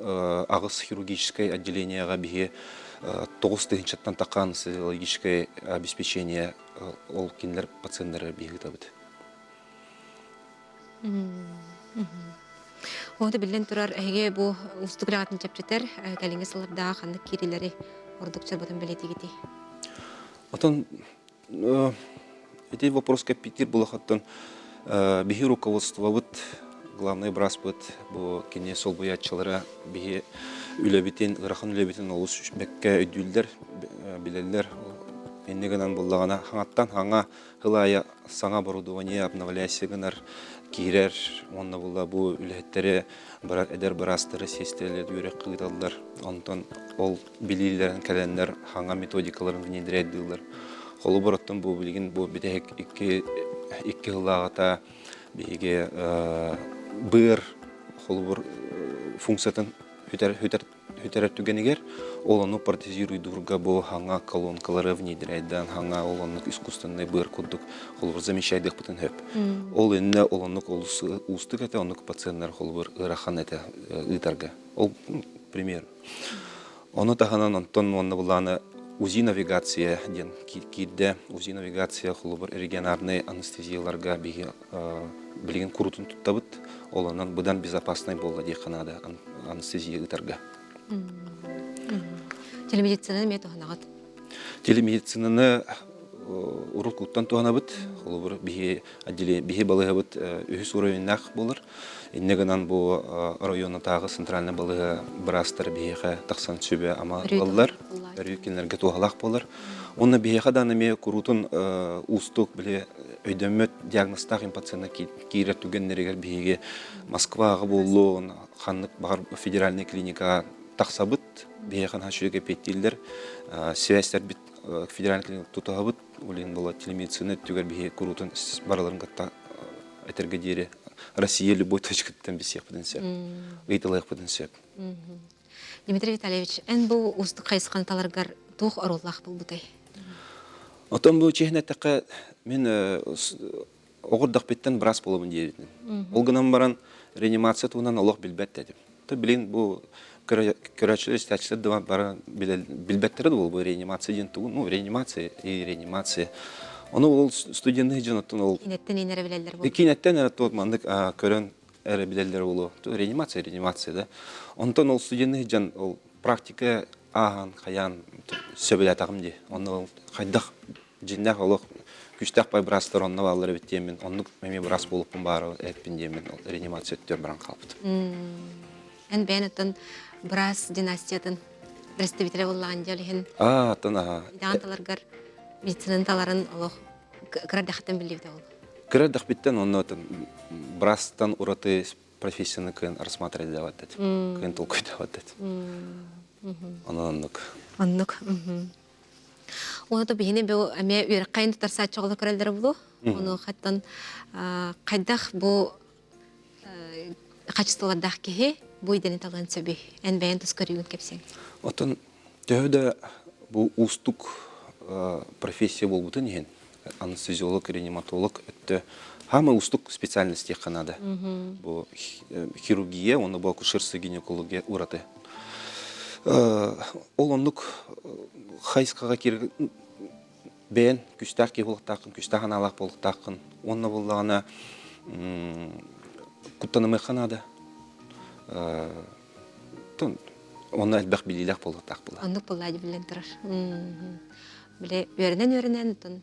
аҕыс хирургическай отделениеҕа биһи 9 тыһыынчаттан тахха анестезиологическое обеспечение ол кинилэр пациеннары биһи ыытабыт. Оҕото биллэн турар, эһиги бу уустук үлэҕитин чэпчэтэр, кэлиҥҥи сыллардаах ханнык киириилэри ордук чорботон бэлиэтиигитий? Отон ити вопроска эппиттиир булахаттан биһи руководствобыт главный быраспыт бу кини солбуйааччылара биһи үлэбитин ыарахан үлэбитин олус бэккэ өйдүүллэр билэллэр инньэ гынан буллаҕына хаҥаттан хаҥа Сыл аайы саҥа оборудование обновляйся гынар, киирэр уонна була бу үлэһиттэри барар эдэр быраастары сиэстэрэлэр үөрэх ыыталлар. Онтон ол билиилэрин кэлэннэр хаҥа методикаларын внедряйдыыллар. Холобур, оттон бу билигин бу бүтэһик икки икки сыллааҕыта биһиги быар холобур функциятын бүтэр бүтэр Бүтэрэр түгэнигэр ол ону протезируйдуурга бу хаҥа колонкалары внедряйдаан хаҥа ол оннук искусственный быар курдук холобур замещайдыахпытын сөп. Ол иннэ ол оннук олус уустук этэ, оннук пациеннар холобур ыарахан этэ ыытарга. Ол пример. Ону таһынан онтон уонна былааны УЗИ навигация диэн киирдэ. УЗИ навигация холобур регионарнай анестезияларга биһи билигин курутун туттабыт. Ол онон быдан безопасный буолла диэххэ наада анестезия ыытарга. Телемедицинаны эмиэ туһанаҕыт? Телемедицинаны уруккуттан туһанабыт. Холобур, биһи отделение, биһи балыыһабыт үһүс уровеннаах буолар. Инньэ гынан бу оройуоннатааҕы центральнай балыыһа быраастара биһиэхэ тахсан сүбэ-ама ылаллар, өрүү кинилэргэ туһалаах буолар. Уонна биһиэхэ даҕаны эмиэ куруутун уустук, били өйдөммөт диагнозтаах пациенна киирэр түгэннэригэр биһиги Москваҕа буоллун, ханнык баҕар федеральнай клиникаҕа тахсабыт, биһиэхэ наһаа үчүгэй эппиэттииллэр, связьтэрбит федеральный клиник тутуһабыт, ол иһин буолла телемедицина өттүгэр биһиги куруутун барыларын кытта этэргэ диэри Россия любой точкаттан билсиэхпитин сөп, ыйыталыахпытын сөп. Дмитрий Витальевич, эн бу уустук хайысханы таларгар туох оруоллаах буолбутай? Отон бу чиһин эттэххэ, мин оҕурдахпиттан быраас буолабын диэбитим. Ол гынан баран реанимация туһунан олох билбэт этим. То билин бу көрөөччүлэр, истээччилэр да бары билбэттэрэ да буолбу реанимация диэн тугун, ну реанимация и реанимация. Ону ол студенты дьоноттон ол Киинэттэн инэрэ билэллэр буолуо. Киинэттэн эрэ туот маннык көрөн эрэ билэллэр буолуо. Реанимация, реанимация да. Онтон ол студенты дьон ол практика ааһан, хайаан сөбүлээтэҕим дии. Онно ол хайдах дьиннээх олох күстээх пай быраастар онно бааллар эбит диэммин, оннук эмиэ быраас буолукпун баара эппин диэммин реанимация өттүгэр баран хаалбытым. Эн бэйэн оттон быраас династиятын представителэ буоллаҕын дьол иһин Аа, оттон аха. идэҕин таларгар медицинаны таларын олох кыра эрдэхтэн биллибитэ ол. Кыра эрдэхпиттэн онно оттон быраастан ураты профессияны кыайан рассматривать этим. Кыайан толкуйдаабат этим. Онон оннук. Оннук. Уонна то биһини бу эмиэ үөрэххэ тутарсааччы оҕолор көрөллөрө булу. Ону хаттан хайдах бу хачыстылардаах киһи бу идэни талыан сөбүй? Эн бэйэн тус көрүүгүн кэпсиэҥ. Оттон төһө да бу уустук профессия буолбутун иһин анестезиолог, реаниматолог өттө хаама уустук специальность диэххэ наада. Бу хирургия уонна бу акушерство гинекология ураты. Ол оннук хайысхаҕа киир бэйэн күстээх киһи буолуохтааххын, күстээх анаалаах буолуохтааххын. Уонна буоллаҕына куттанымыахха наада. Онно элбэх билиилээх буолуохтаах буолар. Оннук буоллаа биллэн турар. Били үөрэнэн-үөрэнэн оттон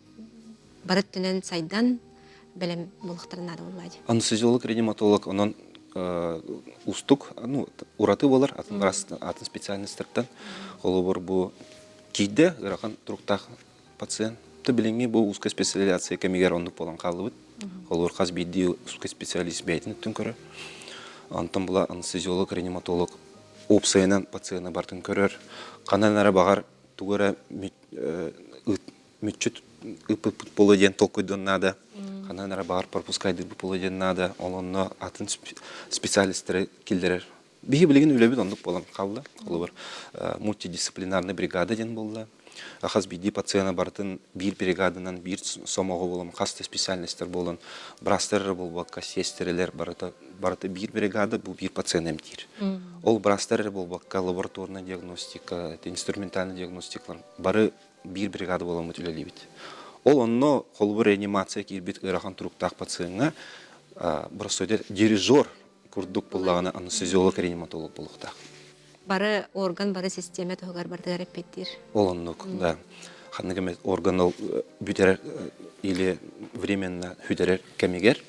бары өттүнэн сайдан бэлэм буолуохтарын наада буоллаа дии. Анестезиолог, реаниматолог онон уустук, ну, ураты буолар атын атын специальностартан. Холобур бу киирдэ ыарахан туруктаах пациент. То билиҥҥи бу узкая специализация кэмигэр оннук буолан хааллыбыт. Холобур хас биирдии узкий специалист бэйэтин өттүн көрөр. Онтон була анестезиолог, реаниматолог уопсайынан пациены бартын көрөр. Ханан эрэ баҕар тугу эрэ мүччү ыппыппыт буолуо диэн толкуйдуон наада. Ханан эрэ баҕар пропускайдыырбыт буолуо диэн наада. Ол онно атын специалистары киллэрэр. Биһи билигин үлэбит оннук буолан хаалла. Холобур, мультидисциплинарный бригада диэн буолла. Хас биирдии пациена барытын биир бригаданан, биир сомоҕо буолан, хас да специальностар буолан, быраастар эрэ буолбакка, сиэстэрэлэр барыта, барыта биир бригада, бу биир пациент эмтиир. Ол быраастар эрэ буолбакка, лабораторная диагностика, инструментальная диагностикалар бары биир бригада буоламмыт үлэлиибит. Ол онно холобур реанимация киирбит ыарахан туруктаах пациеҥҥа боростуой дирижер курдук буоллаҕына анестезиолог реаниматолог буолуохтаах. Бары орган, бары систиэмэ туһугар барытыгар эппиэттиир. Ол оннук, да. Ханнык эмэ орган ол бүтэрэр или временно сүтэрэр кэмигэр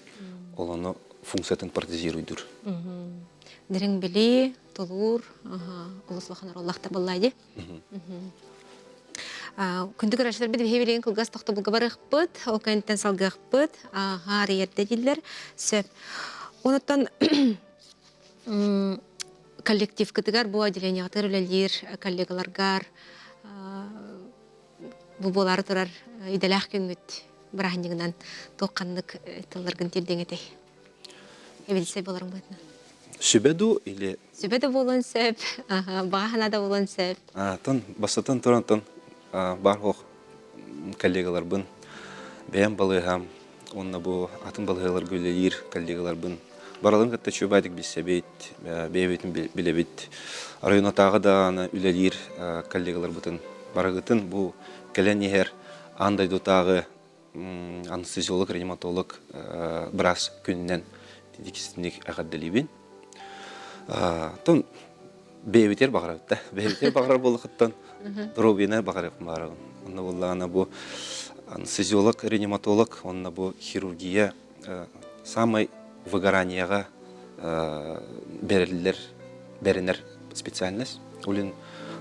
ол ону функциятын протезируйдуур. Дириҥ билии, тулуур, олус улахан оруоллаахтар буоллаа дии. Күндү көрөөччүлэрбит биһи билигин кылгас тохтобулга барыахпыт, ол кэнниттэн салгыахпыт, аарыйарда дииллэр. Сөп. Онуттан коллективкытыгар бу отделениеҕытыгар үлэлиир коллегаларгар бу буолаары турар идэлээх күҥҥүт бырааһынньыгынан туох ханнык тылларгын тиэрдиэҥ этэй? Эбилсэ буоларым быһыытынан. Сүбэ дуу или Сүбэ да буолуон сөп, баҕа санаа да буолуон сөп. Тон бастатан туран тон баар суох коллегаларбын бэйэм балыыһам уонна бу атын балыыһаларга үлэлиир коллегаларбын барыларын кытта үчүгэйдик билсэбит, бэйэбитин билэбит. Районатааҕы даҕаны үлэлиир коллегаларбытын барыгытын бу кэлэн иһэр аан дойдутааҕы анестезиолог, реаниматолог быраас күнүнэн итинник эҕэрдэлиибин. Тон бэйэбитигэр баҕарабыт да. Бэйэбитигэр баҕарар буоллахыттан доруобуйаны баҕарыахпын баҕарабын. Онно буоллаҕына бу Анестезиолог, реаниматолог, уонна бу хирургия самай выгоранияҕа бэриллэр, бэринэр специальность. Улин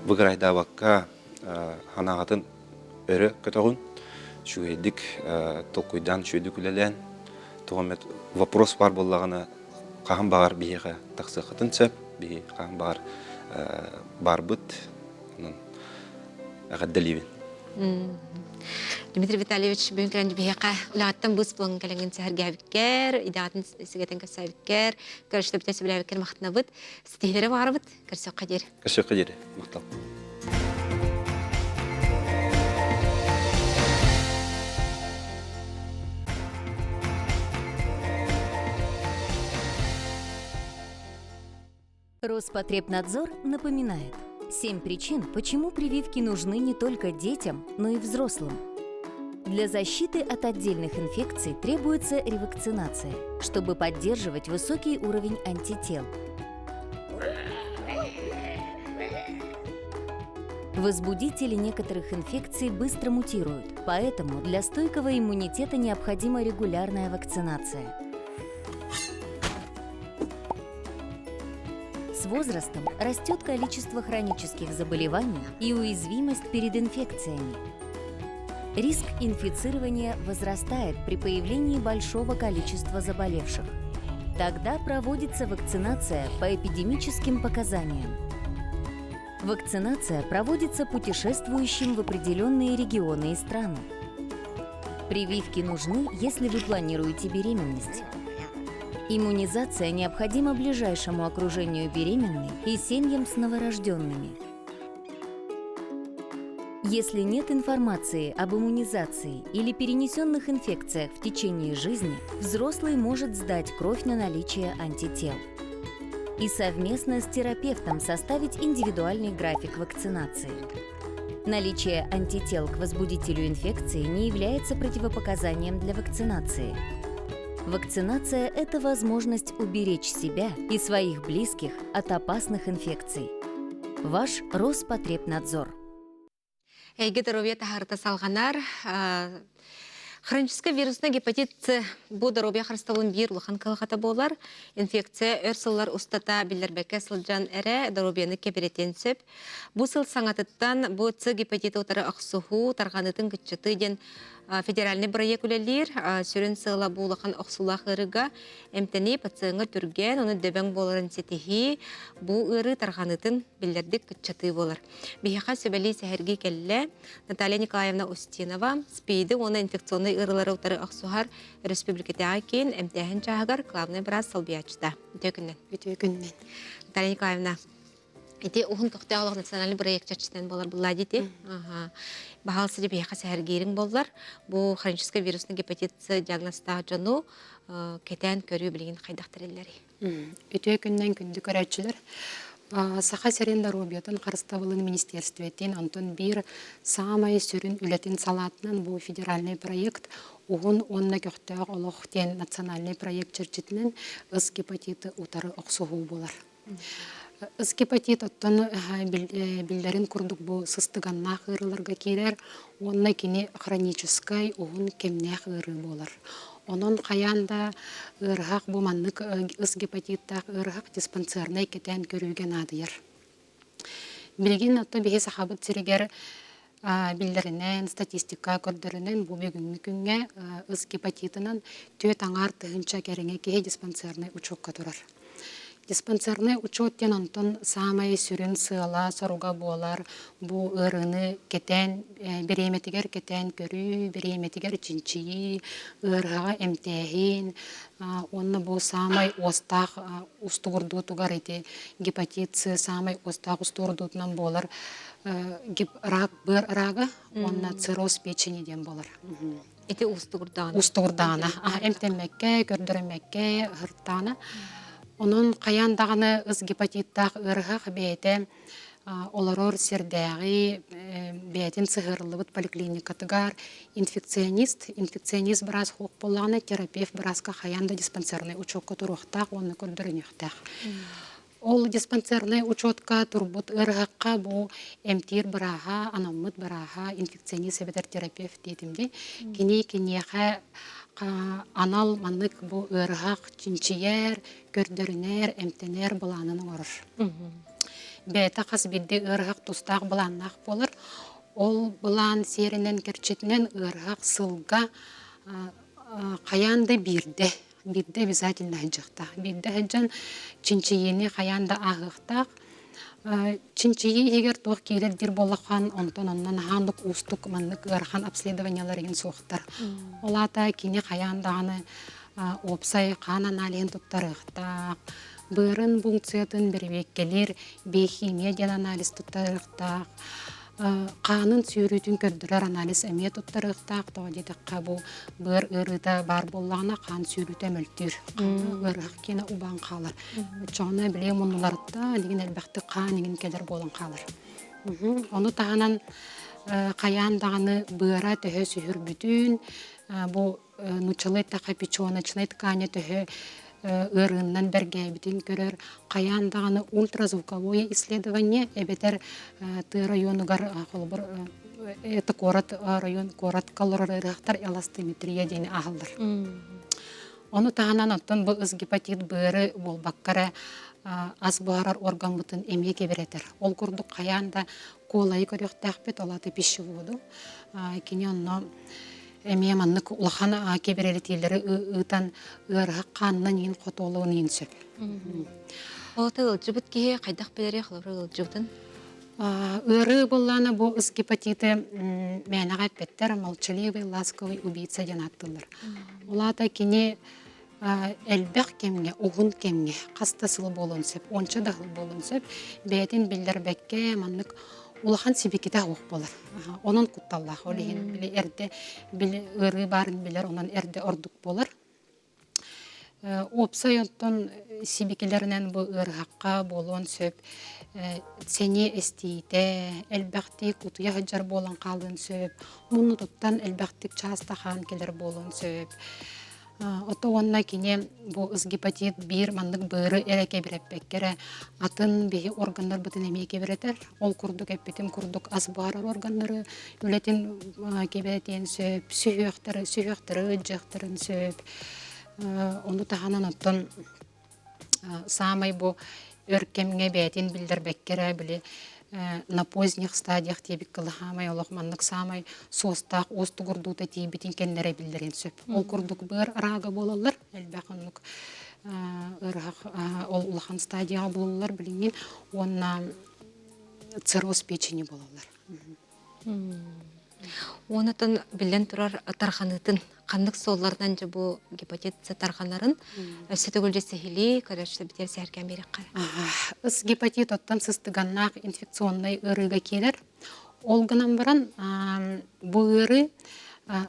выгорайдаабакка санааҕытын өрө көтөҕүн, үчүгэйдик толкуйдаан, үчүгэйдик үлэлээн, туох эмэ вопрос баар буоллаҕына хаһан баҕар биһиэхэ тахсыаххытын сөп, биһи хаһан баҕар барбыт, онон эҕэрдэлиибин. Дмитрий Витальевич бүгүн кэлэн биһиэхэ үлэҕиттэн быыс булан кэлэҥҥин сэһэргээбиккэр, идэҕитин сигэтэн кэпсээбиккэр, көрүстүбүтэ сөбүлээбиккэр махтанабыт. Ситиһиилэри баҕарабыт. Көрсүөххэ диэри. Көрсүөххэ диэри. Махтал. Роспотребнадзор напоминает. Семь причин, почему прививки нужны не только детям, но и взрослым. Для защиты от отдельных инфекций требуется ревакцинация, чтобы поддерживать высокий уровень антител. Возбудители некоторых инфекций быстро мутируют, поэтому для стойкого иммунитета необходима регулярная вакцинация. С возрастом растет количество хронических заболеваний и уязвимость перед инфекциями. Риск инфицирования возрастает при появлении большого количества заболевших. Тогда проводится вакцинация по эпидемическим показаниям. Вакцинация проводится путешествующим в определенные регионы и страны. Прививки нужны, если вы планируете беременность. Иммунизация необходима ближайшему окружению беременной и семьям с новорожденными. Если нет информации об иммунизации или перенесенных инфекциях в течение жизни, взрослый может сдать кровь на наличие антител и совместно с терапевтом составить индивидуальный график вакцинации. Наличие антител к возбудителю инфекции не является противопоказанием для вакцинации. Вакцинация – это возможность уберечь себя и своих близких от опасных инфекций. Ваш Роспотребнадзор. Эйгэ доруобуйа таһаарыта салҕанар. Хроническай вируснай гепатит С бу доруобуйа харыстабылын биир улахан кыһалҕата буолар. Инфекция өр сыллар устата биллэрбэккэ сылдьан эрэ доруобуйаны кэбирэтиэн сөп. Бу сыл саҥатыттан бу С гепатиты утары охсуһуу, тарҕаныытын кыччатыы диэн федеральнай бырайыак үлэлиир. Сүрүн сыала бу улахан охсуулаах ыарыыга эмтэнии пациеҥҥа түргэн, ону дөбөҥ буоларын ситиһии, бу ыарыы тарҕаныытын биллэрдик кыччатыы буолар. Биһиэхэ сүбэлии сэһэргии кэллэ Наталья Николаевна Устинова, СПИДи уонна инфекционнай ыарыылары утары охсуһар республикатааҕы киин эмтээһин чааһыгар главнай быраас солбуйааччыта. Үтүө күннэн. Үтүө күннэн. Наталья Николаевна, ити уһун көхтөөх олох национальный проект чэрчитинэн буолар булла дии. Баһаалса биһиэхэ сэһэргиириҥ боллар. Бу хроническай вирусный гепатит С диагнозтаах дьону кэтээн көрүү билигин хайдах тэриллэрий? Үтүө күннэн күндү көрөөччүлэр! Саха сирин доруобуйатын харыстабылын министиэристибэтин онтон биир саамай сүрүн үлэтин салаатынан бу федеральнай проект Уһун уонна көхтөөх олох диэн национальнай проект чэрчитинэн ыс гепатиты утары охсуһуу буолар. Ыс гепатит оттон биллэрин курдук бу сыстыганнаах ыарыыларга киирэр уонна кини хроническай уһун кэмнээх ыарыы буолар. Онон хайаан да ыарыһах бу маннык ыс гепатиттаах ыарыһах диспансернай кэтээн көрүүгэ наадыйар. Билигин оттон биһи Сахабыт сиригэр биллэринэн, статистика көрдөрүнэн бу бүгүҥҥү күҥҥэ ыс гепатитынан 4,5 тыһыынча кэриҥэ киһи диспансернай учуокка турар. Диспансернай учуот диэн онтон саамай сүрүн сыала-соруга буолар бу ыарыыны кэтээн, бириэмэтигэр кэтээн көрүү, бириэмэтигэр чинчийии, ыарыһаҕы эмтээһин уонна бу саамай уостаах устугурдуутугар ити гепатит С саамай уостаах устугурдуутунан буолар рак быар рага уонна цирроз печени диэн буолар. Ити уустугурдаҕына. Уустугурдаҕына. Эмтэммэккэ, көрдөрүммэккэ ыһыртаҕына. Онон хайаан даҕаны ыс гепатиттаах ыарыһах бэйэтэ олорор сирдээҕи бэйэтин сыһыарыллыбыт поликлиникатыгар инфекционист, инфекционист быраас суох буоллаҕына терапевт бырааска хайаан да диспансернай учуокка туруохтаах уонна көрдөрүнүөхтээх. Ол диспансернай учетка турбут ыарыһахха бу эмтиир бырааһа, анаммыт бырааһа, инфекционист эбэтэр терапевт диэтим дии. Кини киниэхэ анал маннык бу ыарыһах чинчийэр, көрдөрүнэр, эмтэнэр былаанын оҥорор. Бэйэтэ хас биирдии ыарыһах тустаах былааннаах буолар. Ол былаан сиэринэн кэрчитинэн ыарыһах сылга хайаан да биирдэ биирдэ обязательно сылдьыахтаах. Биирдэ сылдьан чинчийиини хайаан да ааһыахтаах. Чинчийии иһигэр туох киирэр диир буоллаххан, онтон онно наһааннык уустук маннык ыарахан обследованиелар иһин суохтар. Ол аата кини хайаан даҕаны уопсай хаан аналиһын туттарыахтаах, быарын функциятын бэрэбиэркэлиир биохимия диэн анализ туттарыахтаах, хаанын сүүрүүтүн көрдөрөр анализ эмиэ туттарыахтаах. Тоҕо диэтэххэ, бу быар ыарыыта баар буоллаҕына, хаан сүүрүүтэ мөлтүүр. Ыарыһах киэнэ убаан хаалар. Оччоҕуна били муннуларыттан игин элбэхтик хаан игин кэлэр буолан хаалар. Ону таһынан хайаан даҕаны быара төһө сүһүрбүтүн, бу нууччалыы эттэххэ печеночнай тканя төһө ыарыыннан бэргээбитин көрөр, хайаан даҕаны ультразвуковое исследование эбэтэр тыа районугар холобур это куорат район куоратка олорор ыарыһахтар эластометрия диэни ааһаллар. Ону таһынан оттон бу ыс гепатит быары буолбакка эрэ ас буһарар органмытын эмиэ кэбирэтэр. Ол курдук хайаан да куолайы көрүөхтээхпит, ол аата пищеводу. Кини онно эмиэ маннык улахан кэбирэлитиилэри ыытан ыарыһах хаанынан иин хотуолуон иин сөп. Ол ыалдьыбыт киһи хайдах билэрий холобур ыалдьыбытын? Ыарыы буоллаана бу ыс гепатиты мээнэҕэ эппэттэр, молчаливый ласковый убийца диэн ааттыыллар. Ол аата кини элбэх кэмҥэ, уһун кэмҥэ, хас да сыл буолуон сөп, уонча да сыл буолуон сөп, бэйэтин биллэрбэккэ маннык улахан сибикитэ суох буолар. Онон кутталлаах. Ол иһин били эрдэ били ыарыы баарын билэр, онон эрдэ ордук буолар. Уопсай оттон сибикилэринэн бу ыарыһахха буолуон сөп сэниэ эстиитэ, элбэхтик утуйа сылдьар буолан хаалыан сөп, муннутуттан элбэхтик чааста хаан кэлэр буолуон сөп. Ото уонна кини бу ыс гепатит биир маннык быары эрэ кэбирэппэккэ эрэ атын биһи органнарбытын эмиэ кэбирэтэр. Ол курдук эппитим курдук ас буһарар органнары үлэтин кэбирэтиэн сөп, сүһүөхтэри, сүһүөхтэри ыдьыахтарын сөп. Ону таһынан оттон саамай бу өр кэмҥэ бэйэтин биллэрбэккэ эрэ били на поздних стадиях диэбит кылаһаамай олох маннык саамай суостаах уустугурдуута тиийбитин кэннэрэ биллэрин сөп. Ол курдук быар араага буолаллар, элбэх оннук ыарыһах ол улахан стадияҕа булуллар билиҥҥин уонна цирроз печени буолаллар. Уонатан биллэн турар тарҕаныытын ханнык суолларынан дьэ бу гепатит тарҕанарын өссө төгүл дьэ сиһилии көрөөччү битэр сэһэргээн биэрэххэ. Ыс гепатит оттон сыстыганнаах инфекционнай ыарыыга киирэр. Ол гынан баран бу ыарыы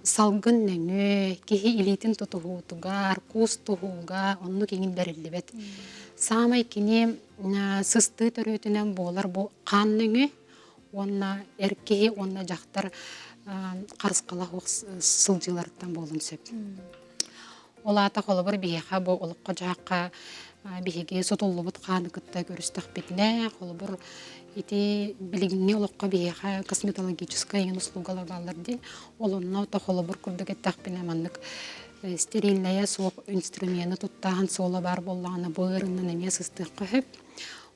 салгын нөҥүө киһи илиитин тутуһуутугар, куус туһууга оннук иҥин бэриллибэт. Саамай кини сыстыы төрүөтүнэн буолар бу хаан нөҥүө уонна эр киһи уонна дьахтар харысхала суох сылдьыыларыттан буолуон сөп. Ол аата холобур биһиэхэ бу олоххо-дьаһахха биһиги сотуллубут хааны кытта көрүстэхпитинэ, холобур ити билиҥҥи олоххо биһиэхэ косметологическай эҥин услугалар бааллар дии. Ол онно то холобур курдук эттэхпинэ маннык стерильнэйэ суох инструмены туттааһын суола баар буоллаҕына бу ыарыынан эмиэ сыстыахха сөп.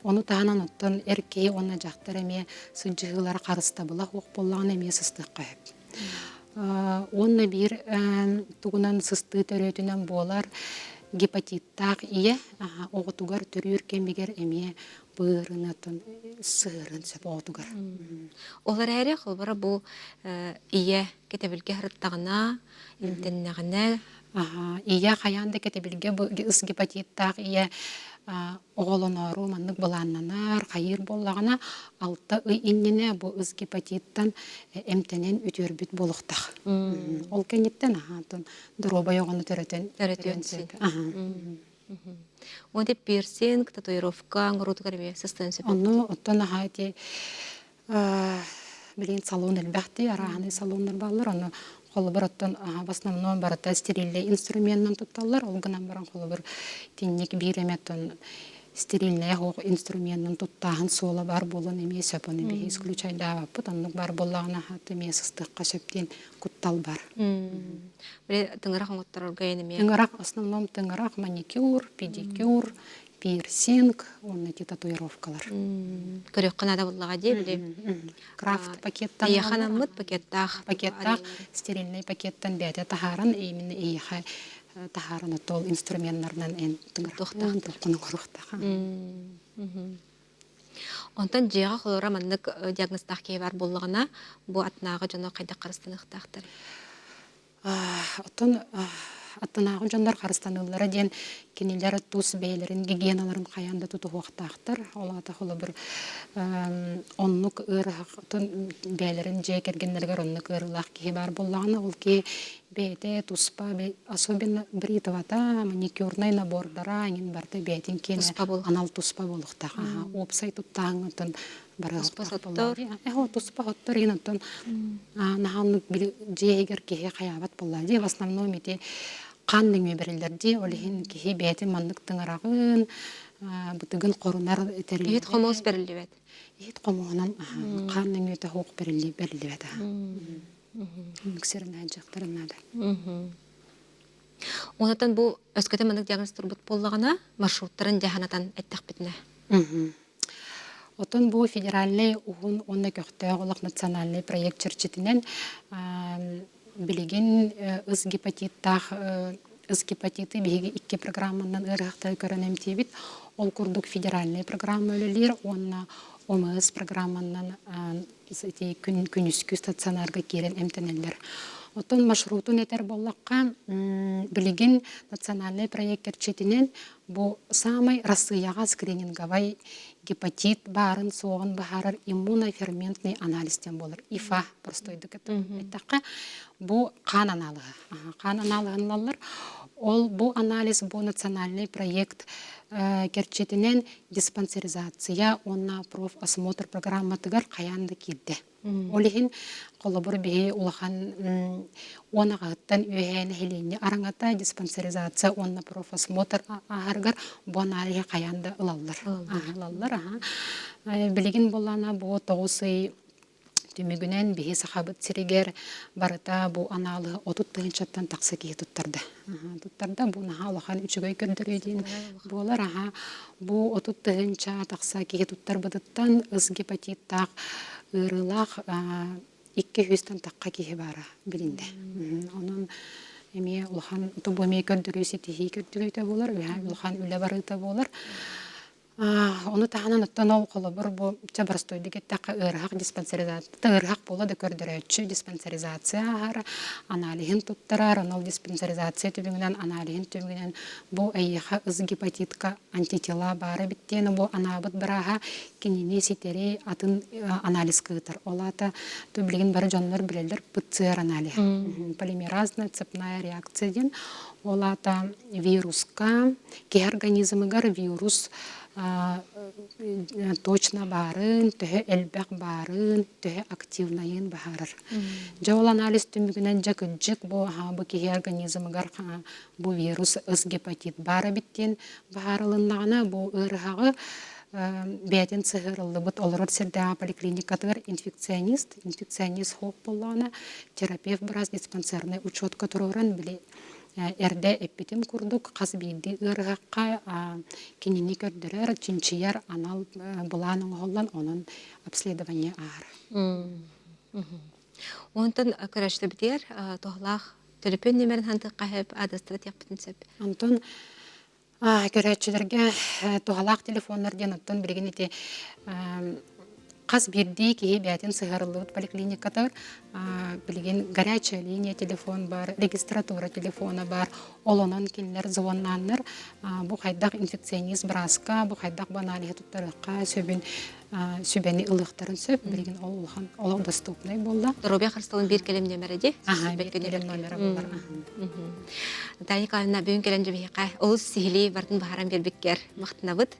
Ону таһынан оттон эр киһи уонна дьахтар эмиэ сылдьыһыылара харыстабыла суох буоллаҕына эмиэ сыстыахха сөп. Уонна биир тугунан сыстыы төрүөтүнэн буолар гепатиттаах ийэ оҕотугар төрүүр кэмигэр эмиэ быарын оттон сыһыарын сөп оҕотугар. Ол эрээри холобура бу ийэ кэтэбилгэ сырыттаҕына, эмтэннэҕинэ Ийэ хайаан да кэтэбилгэ бу ыс гепатиттаах ийэ оҕолоноору маннык былааннанар, хайыыр буоллаҕына, 6 ый иннинэ бу ыс гепатиттан эмтэнэн үтүөрбүт буолуохтаах. Ол кэнниттэн аһаатын доруобай оҕону төрөтөн төрөтүөн сөп. Уонна пирсинг, татуировка оҥоруутугар эмиэ сыстыан сөп. Онну оттон аһаа ити билигин салон элбэх дии, арааһынай салоннар бааллар. Ону холобур оттон в основном барыта стерильнэй инструменынан тутталлар. Ол гынан баран холобур итинник биир эмэ оттон. стерильнэй оһох инструменын туттааһын суола баар буолан эмиэ сөп ону биһи исключайдаабаппыт оннук баар буоллаҕына хата эмиэ сыстыахха сөп диэн куттал бар. Били тыҥырах оҥотторорго эн эмиэ Тыҥырах основном тыҥырах маникюр, педикюр, пирсинг уонна эти татуировкалар. Көрүөххэ наада буоллаҕа дии били Крафт пакеттан эйиэхэ анаммыт пакеттаах пакеттаах стерильнай пакеттан бэйэтэ таһааран именно эйиэхэ таһааран оттол инструменнарынан эн тыҥырахтаах туоххун оҥоруохтаах. Онтон дьиэҕэ холоро маннык диагнозтаах киһи бар буоллаҕына бу атынааҕы дьоно хайдах харыстаныахтаахтар? Оттон аттынааҕы дьоннор харыстаныыллара диэн кинилэр тус бэйэлэрин гигиеналарын хайаан да тутуһуохтаахтар. Ол аата холобур оннук ыарыһах бэйэлэрин дьиэ кэргэннэригэр оннук ыарыылаах киһи баар буоллаҕына, ол киһи бэйэтэ туспа особенно бритвата, маникюрнай набордара эҥин барыта бэйэтин киэнэ анал туспа буолуохтаах. Уопсай туттааһыҥҥыттан Туспа соттор. Эһо туспа соттор иһин оттон наһааннык били дьиэ иһигэр киһи хайаабат буолла дии. В основном ити хаан нөҥүө бэриллэр дии. Ол иһин киһи бэйэтин маннык тыҥыраҕын, бытыгын хорунар тэриллибэт. Иһит хомуос бэриллибэт. Иһит хомуоһунан хаан нөҥүөтэ суох бэриллибэт. Миксерин дьахтарын наада. Онтон бу өскөтө маннык диагноз турбут буоллаҕына, маршруттарын дьаһанатан эттэхпитинэ. Оттон бу федеральнай уһун уонна көхтөөх олох национальнай проект чэрчитинэн билигин ыс гепатиттаах ыс гепатиты биһиги икки программанан ыарыһахтары көрөн эмтиибит. Ол курдук федеральнай программа үлэлиир уонна ОМС программанан ити күнүскү стационарга киирэн эмтэнэллэр. Оттон маршрутун этэр буоллахха, билигин национальнай проект кэрчитинэн бу саамай Россияҕа скрининговай гепатит баарын суоҕун быһаарар иммуноферментный анализ диэн буолар. ИФА простойдук эттэххэ, бу хаан аналыһа. Хаан аналыһын ылаллар. Ол бу анализ бу национальный проект кэрчитинэн диспансеризация уонна профосмотр программатыгар хайаан да киирдэ. Ол иһин холобур биһи улахан уон аҕаһыттан үөһээ нэһилиэнньэ араҥата диспансеризация уонна профосмотр ааһарыгар бу аналиһы хайаан да ылаллар. Ылаллар аха. Билигин буоллаана бу тоҕус ый Түмүгүнэн биһи Сахабыт сиригэр барыта бу анаалыһы 30 тыһыынчаттан тахса киһи туттарда. Туттарда бу наһаа улахан үчүгэй көрдөрүү диэн буолар. Аха бу 30 тыһыынча тахса киһи туттарбытыттан ыс гепатиттаах ыарыылаах 200-тан тахха киһи баара билиннэ. Онон эмиэ улахан бу эмиэ көрдөрүү ситиһии көрдөрүүтэ буолар, улахан үлэ барыыта буолар. Ону таһынан оттон ол холобур бу чэ боростуойдук эттэххэ ыарыһах диспансеризация ыарыһах буола да көрдөрөөччү диспансеризация ааһар, аналиһын туттарар, онон диспансеризация түмүгүнэн аналиһын түмүгүнэн бу эйиэхэ ыс гепатитка антитела баара эбит диэн бу анаабыт бырааһа кинини ситэри атын анализка ыытар. Ол аата билигин бары дьоннор билэллэр ПЦР аналиһа. Полимеразная цепная реакция диэн ол аата вируска киһи организмыгар вирус точно баарын, төһө элбэх баарын, төһө активнайын быһаарар. Дьэ ол анализ түмүгүнэн дьэ кырдьык бу бу киһи организмыгар бу вирус ыс гепатит баар эбит диэн быһаарылыннаҕына бу ыарыһаҕы бэйэтин сыһыарыллыбыт олорор сирдээҕи поликлиникатыгар инфекционист, инфекционист суох буоллаҕына терапевт быраас диспансернай учетка туруоран били Эрдэ эппитим курдук, хас биирдии ыарыһахха кинини көрдөрөр, чинчийэр анал былаан оҥоһуллан, онон обследование ааһар. Онтон көрөөччүлэрбитигэр туһалаах төлөпүөн нүөмэрин хантыахха сөп, аадырыстара тиэхпитин сөп. Онтон көрөөччүлэргэ туһалаах телефоннар диэн оттон билигин ити хас биирдии киһи бэйэтин сыһыарыллыбыт поликлиникатыгар билигин горячая линия телефон бар, регистратура телефона бар, ол онон кинилэр звоннааннар бу хайдах инфекционист бырааска, бу хайдах бу аналиһы туттарыахха сөбүн сүбэни ылыахтарын сөп. Билигин ол улахан олох доступный буолла. Доруобуйа харыстабылын биир кэлим нүөмэрэ дии. Аха, биир кэлим номера буолар. Наталья Николаевна, бүгүн кэлэн дьэбиһиэхэ олус сиһилии бартын баһаран биэрбиккэр махтанабыт.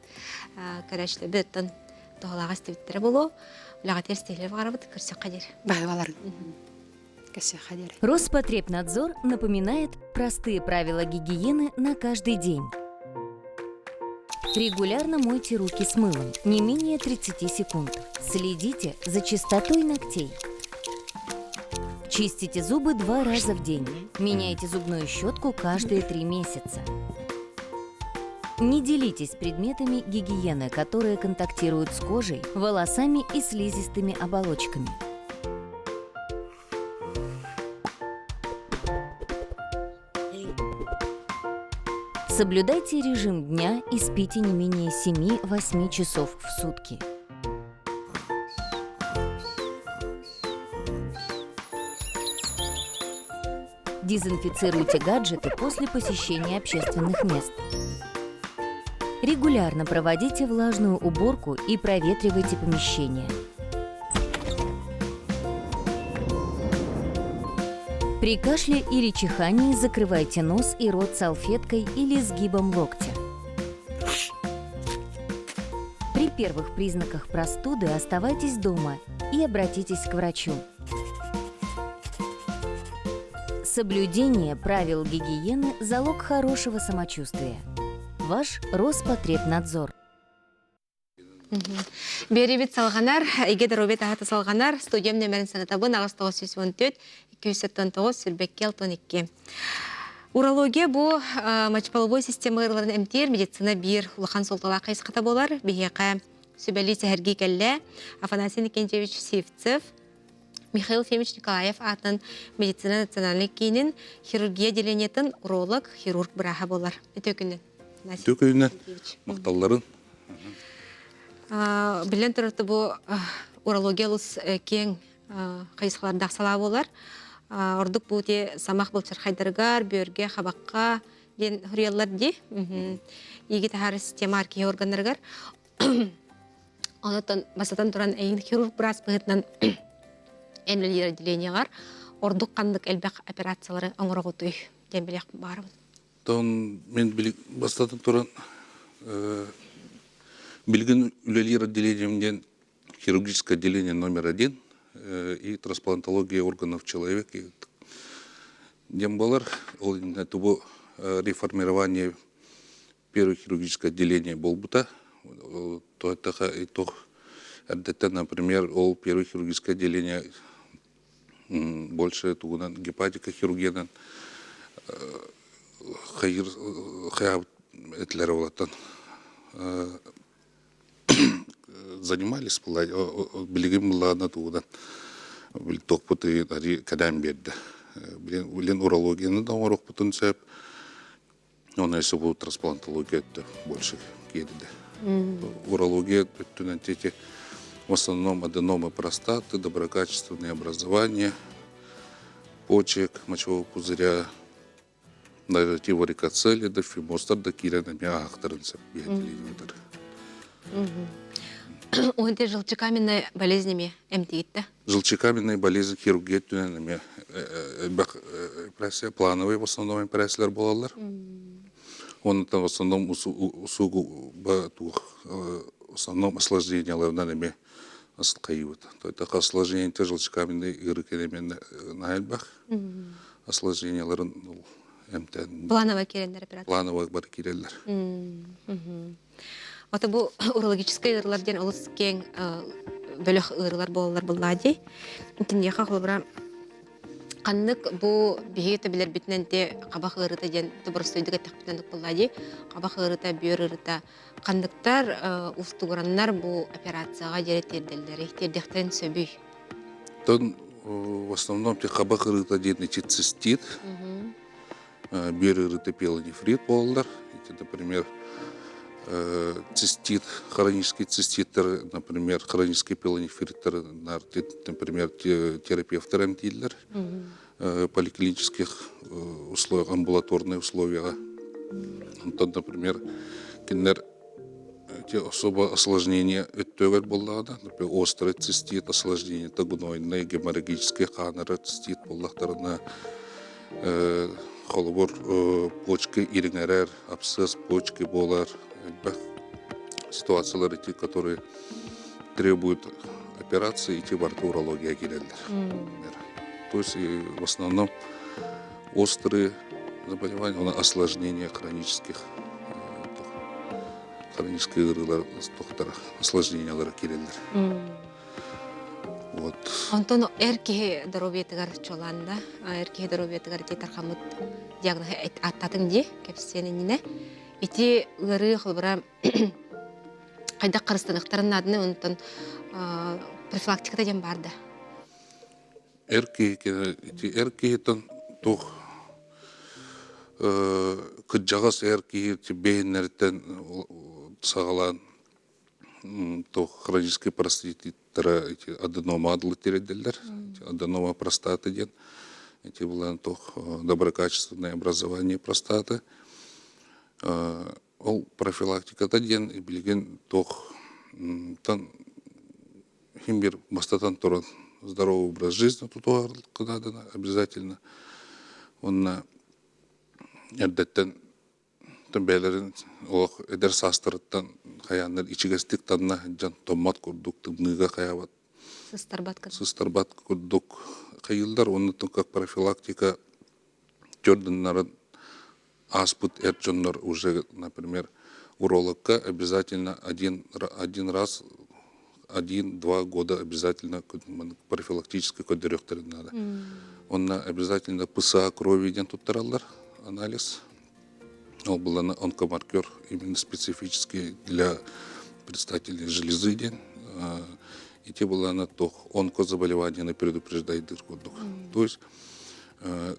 Көрөөччүлэрбит оттон туһалааҕа истибиттэрэ буолуо. Үлэҕитигэр ситиһиилэр баҕарабыт. Көрсөххө диэри. Баһыыбаларын. Көрсөххө диэри. Роспотребнадзор напоминает простые правила гигиены на каждый день. Регулярно мойте руки с мылом, не менее 30 секунд. Следите за чистотой ногтей. Чистите зубы два раза в день. Меняйте зубную щетку каждые три месяца. Не делитесь предметами гигиены, которые контактируют с кожей, волосами и слизистыми оболочками. Соблюдайте режим дня и спите не менее 7-8 часов в сутки. Дезинфицируйте гаджеты после посещения общественных мест. Регулярно проводите влажную уборку и проветривайте помещение. При кашле или чихании закрывайте нос и рот салфеткой или сгибом локтя. При первых признаках простуды оставайтесь дома и обратитесь к врачу. Соблюдение правил гигиены – залог хорошего самочувствия. Ваш Роспотребнадзор. Биэрибит салҕанар, эйгэ доруобуйа таһата салҕанар, студиям нөмерин санатабын 8914 279 сүүрбэкки 62. Урология бу мочеполовой система ыарыыларын эмтиир медицина биир улахан суолталаах хайысхата буолар. Биһиэхэ сүбэлии сэһэргии кэллэ Афанасий Никентьевич Сивцев, Михаил Ефимович Николаев аатынан медицина национальнай киинин хирургия отделениетын уролог, хирург бырааһа буолар. Үтүө күнүн. Үтүө күнүнэн. Махталларын. Билэн турар бу урология олус киэҥ хайысхалардаах салаа буолар. Ордук бу те самах былчархайдарыгар, бүөргэ, хабакка диэн хуруйаллар дии. Иги таһаар система аркиһи органнарыгар. Онотон бастатан туран эйин хирург быраас быһыытынан эмлэлиир отделениеҕар ордук ханнык элбэх операциялары оҥороҕутуй диэн билиэх баарым. Тон мен бастатан туран билигин үлэлиир отделением диэн хирургическое отделение номер один и трансплантология органов человека диэн буолар. Ол тубу реформирование первое хирургическое отделение буолбута. Туох эрдэттэн, например, ол первое хирургическое отделение больше тугунан гепатика хирургиянан хайыр хайаабыт этилэр олаттан занимались билигин былаана тугунан тохпут кэдээн биэрдэ билин урологияны да оҥоруохпутун сөп Онно өссө бу трансплантология өттө больше киирдэ. Урология өттүнэн эти в основном аденомы простаты, доброкачественное образование почек, мочевого пузыря, даже те варикоцели, да фиброздар да киирэн эмиэ аһахтарын сөп биһэтилииннэр. Уонте желчекаменная болезнь эмиэ эмтиитте? Желчекаменная болезнь хирургия өттүнэн эмиэ элбэх операция, плановый в основном операциялар буолаллар. Онтон в основном усугуба туох в основном осложненияларынан эмиэ асылқайыбыт. То осложнение желчекаменный ыарыы эмиэ наһаа элбэх. Осложненияларын эмтэн Плановая киирэллэр операция. Плановая бары киирэллэр. Ото бу урологическай ыарыылар диэн олус киэҥ бөлөх ыарыылар буолаллар буоллаа дии. Киниэхэ холобура ханнык бу биһиги төбөлөрбүтүнэн те хабах ыарыыта диэн боростуойдук эттэхпитинэн буоллаа дии. Хабах ыарыыта, бүөр ыарыыта ханныктар уустугураннар бу операцияҕа диэри тиэрдэллэрий, тиэрдиэхтэрин сөбүй? Тон в основном те хабах ыарыыта диэн ити цистит, бүөр ыарыыта пиелонефрит буолаллар. Ити, например, цистит, хронический циститтер, например, хронический пиелонефриттер, например, терапевтер эмтииллэр поликлинических условиях, амбулаторные условияҕа. Онтон, например, кинилэр те особо осложнения өттүгэр буоллаҕына, например, острый цистит, осложнение гнойный, геморрагический хаанара цистит буоллахтарына, холобур, почка ириҥэрэр, абсцесс почки буолар, элбэх ситуациялар ити, которые требуют операции, ити барыта урология киирэллэр. То есть в основном острые заболевания, осложнения хронических. хроническай ыарыылар тохтара осложнениялара киирэллэр. Вот. Онтон эр киһи доруобуйатыгар чуолаан да, эр киһи доруобуйатыгар ити тархаммыт диагноһы ааттаатыҥ дии, кэпсиэн иннинэ. Ити ыарыы холобура хайдах харыстаныахтарын нааданы онтон профилактиката диэн баар да? Эр киһи ити эр киһитин туох кырдьаҕас эр киһи бэйэннэриттэн саҕалаан туох хроническай простатиттара ити аденома дылы тириэрдэллэр. Аденома простаты диэн ити булан туох доброкачественное образование простаты. Ол профилактиката диэн билигин туох тан Иһин биир бастатан туран здоровый образ жизни тутуһарга наадана обязательно. Уонна эрдэттэн бэйэлэрин олох эдэр саастарыттан хайааннар ичигэстик танна сылдьан томмот курдук тымныыга хайаабат сыстарбат сыстарбат курдук хайыыллар уонна как профилактика төрдүннарын ааспыт эр дьоннор уже, например, урологка обязательно один раз, 1-2 года обязательно профилактически көрдөрүөхтэрин надо. Онно обязательно ПСА крови диэн туттараллар анализ. Ол булана онкомаркер именно специфический для предстательной железы диэн. Ити булана тох онкозаболеванияны предупреждайдыр курдук. То есть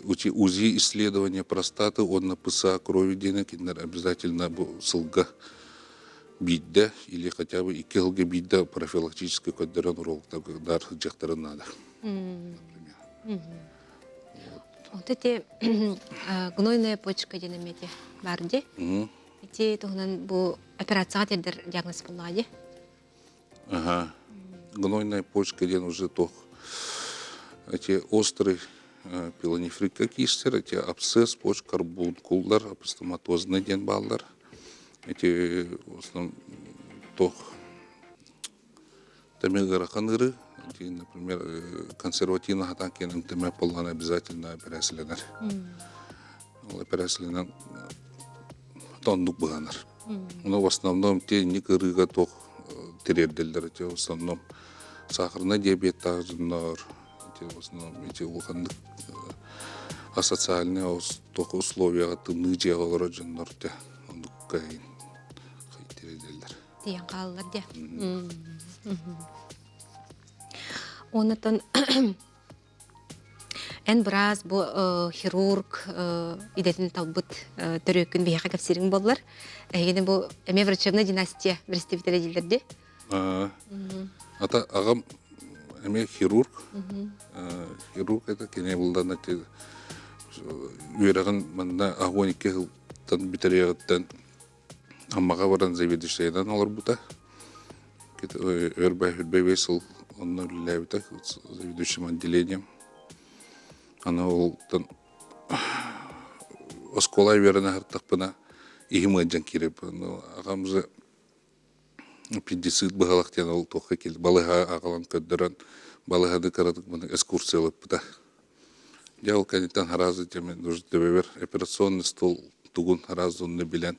УЗИ исследование простаты уонна ПСА крови диэни кинилэр обязательно бу сылга биирдэ или хотя бы икки сылга биирдэ профилактически көрдөрөн урологтарга сылдьыахтарын наада. Например. Вот эти гнойная почка диэн эмиэ баар дии. Ити туһунан бу операцияҕа тиэрдэр диагноз буоллаҕа дии. Ага. Гнойная почка диэн уже туох эти острый пилонефрит киистэр, эти абсцесс, почка, карбункуллар, апостоматозный диэн бааллар. Эти в основном туох тэми ыарахан ыарыы. Эти, например, консервативно хатан киэн эмтэмэ буоллаҕына обязательно эпэрээсилэнэр. Ол эпэрээсилэнэн оннук быһанар. Но в основном тиэнник ырыыга туох тириэрдэллэр эти в основном сахарный диабеттаах дьоннор эти в основном эти улаханнык асоциальный туох условияҕа тымныы дьиэҕэ олорор дьоннор те оннук тириэрдэллэр. Тиийэн хааллар дии. Оннотон Эн быраас бу хирург идэтин талбыт төрүөккүн биһиэхэ кэпсиириҥ буоллар. Эһигини бу эмиэ врачебная династия представителэ дииллэр дии. Ата аҕам эмиэ хирург. Хирург это кини булдан эти үөрэҕин манна огонь икки сылтан бүтэриэҕиттэн Аммаҕа баран заведующайынан олорбута. Өр бай сыл онно үлэлээбитэ заведующим отделением. Аны олтон оскуола үөрэнэ сырыттахпына иһим ыалдьан киирэбин. Аҕам же аппендицит быһалах диэн ол туохха кил балыһа аҕалан көрдөрөн балыһаны кыратык экскурсиялаппыта. Дьэ ол кэнниттэн араас уже төбөбөр операционный стол тугун араас онно билэн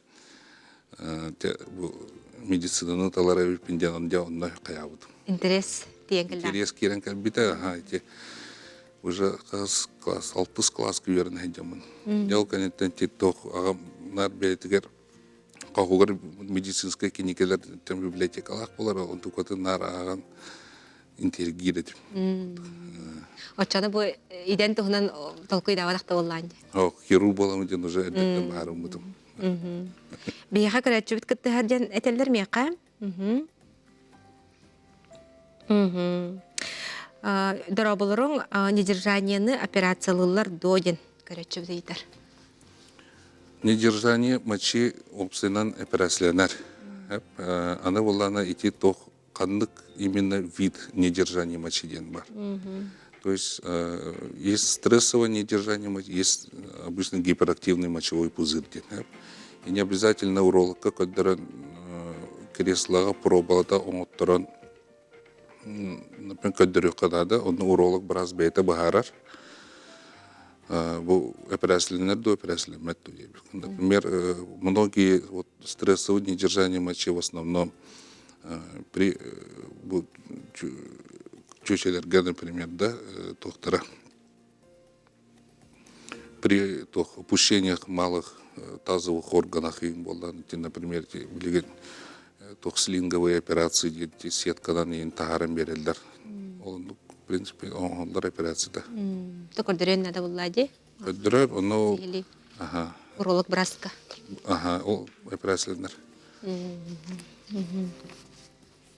бу медицинаны талар эбиппин диэн дьэ онно хайаабытым. Интерес тиийэн кэллэ. Интерес киирэн кэлбитэ, аха ити уже хас класс, алтыс класска үөрэнэ сылдьаммын. Дьэ ол кэнниттэн тикток аҕам наар бэйэтигэр хоһугар медицинскэй кинигэлэр библиотекалаах буолар, онтукатын наар ааҕан интеллигиир этим. Оччону бу идэн туһунан толкуйдаабатах да буоллаан дии. О, хирург буоламын диэн уже эрдэттэн баарыммытым. Биһиэхэ көрөөччүбүт кыттыһар диэн этэллэр миэхэ. Дорооболоруҥ недержаниены операциялыыллар дуо диэн көрөөччүбүт ыйытар. Недержание мочи опциянан операцияланар. Аны буоллаҕына ити туох ханнык именно вид недержания мочи диэн бар. То есть есть стрессовое недержание мочи, есть обычно гиперактивный мочевой пузырь диэн. И не обязательно урологка көрдөрөн креслоҕа пробалата оҥотторон например, көрдөрүөххэ наада, онно уролог быраас бэйэтэ быһаарар. Бу эпэрээсилэнэр дуо, эпэрээсилэммэт дуо диэбит. Например, многие вот стрессовые недержания мочи в основном при бу чүөчэлэргэ, например, да, туохтара при туох опущениях малых тазовых органах иин буоллан, например, билигин туох слинговые операции диэн сетканан иин таһааран биэрэллэр. Ол в принципе оҥоһуллар операцията. То көрдөрүөн надо булла ди. Көрдөрөр, ону ага. Уролог браска. Ага, ол операцияланар.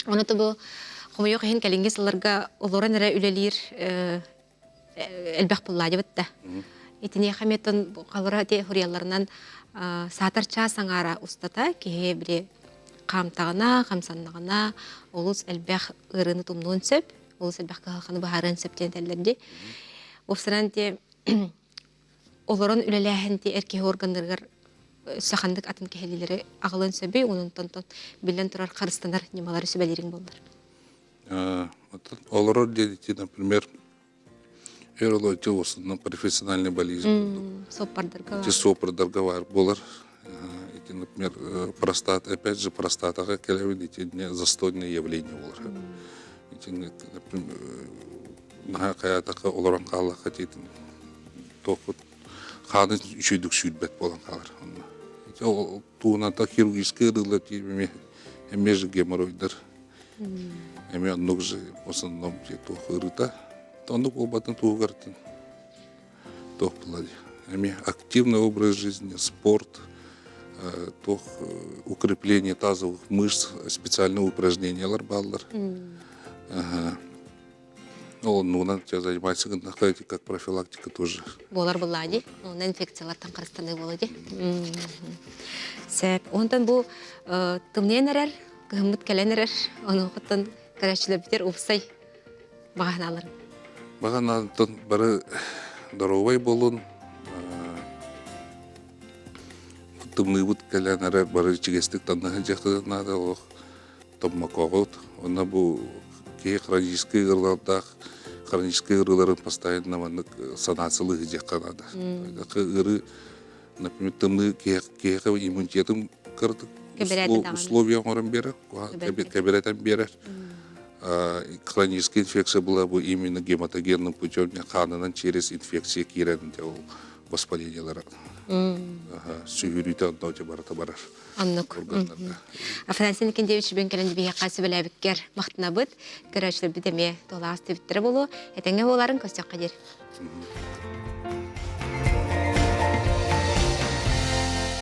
Ону бу хомойуох иһин кэлиҥҥи сылларга олорон эрэ үлэлиир элбэх буллаадьыбыт да. Итиниэхэ эмиэ халыра ити хуриялларынан саатар чаас аҥаара устата киһи били хаамтаҕына, хамсаннаҕына олус элбэх ыарыыны тумнуон сөп, олус элбэх кыһалҕаны быһаарыан сөп диэн этэллэр дии. Уопсайынан ити олорон үлэлээһин ити эр киһи органнарыгар саханнык атын кэһэлиилэри аҕалыан сөбүй, онон биллэн турар харыстанар ньымалары сүбэлиириҥ буоллар. Олорор диэти, например, өр олорчу в основном профессиональный болезнь курдук. Соппардарга Ити соппардарга баар буолар. Ити, например, простат, опять же, простатаҕа кэлэбин, ити застойное явление буолар. Ити, например, наһаа хайаатахха олорон хааллахха тиитин туохпут хааны үчүгдүк сүүрбэт буолан хаалар. Ити ол туһунан хирургическай ыарыылар эмиэ же геморройдар эмиэ оннук же в основном туох ыарыыта оннук буолбатын туһугар туох буолла эмиэ активный образ жизни спорт туох укрепление тазовых мышц специальные упражнениялар бааллар Ол оннугунан заниматься гыннахха как профилактика тоже. Буолар буллаа дии. Онно инфекциялартан харыстаныы буолуо дии. Сөп. Онтон бу тымныйан эрэр, кыһыммыт кэлэн эрэр, онуохуттан көрөөччүлэрбитигэр уопсай баҕаһынааларын. Баҕанаантан бары доруобай буолун. Тымныыбыт кэлэн эрэр бары ичигэстик таннаһын дьиэхтэн наада олох томмокоҕут уонна бу киһи хроническай ыарыылардаах хроническай ыарыыларын постоянно маннык санаацылыы сылдьыахха наада. Ыарыы, например, тымныы киһиэхэ иммунитетын кыратык условия оҥорон биэрэр, кэбирэтэн биэрэр. Хроническая инфекция была бы именно гематогенным путем хаанынан через инфекция киирэн ол воспалениелара сүһүрүүтэ онно барыта барар. Оннук. Афанасий Никентьевич бүгүн кэлэн биһиэхэ сүбэлээбиккэр махтанабыт. Көрөөччүлэрбит эмиэ туолаас түбүттэрэ буолуо. Этэҥҥэ буоларын көрсөххө диэр.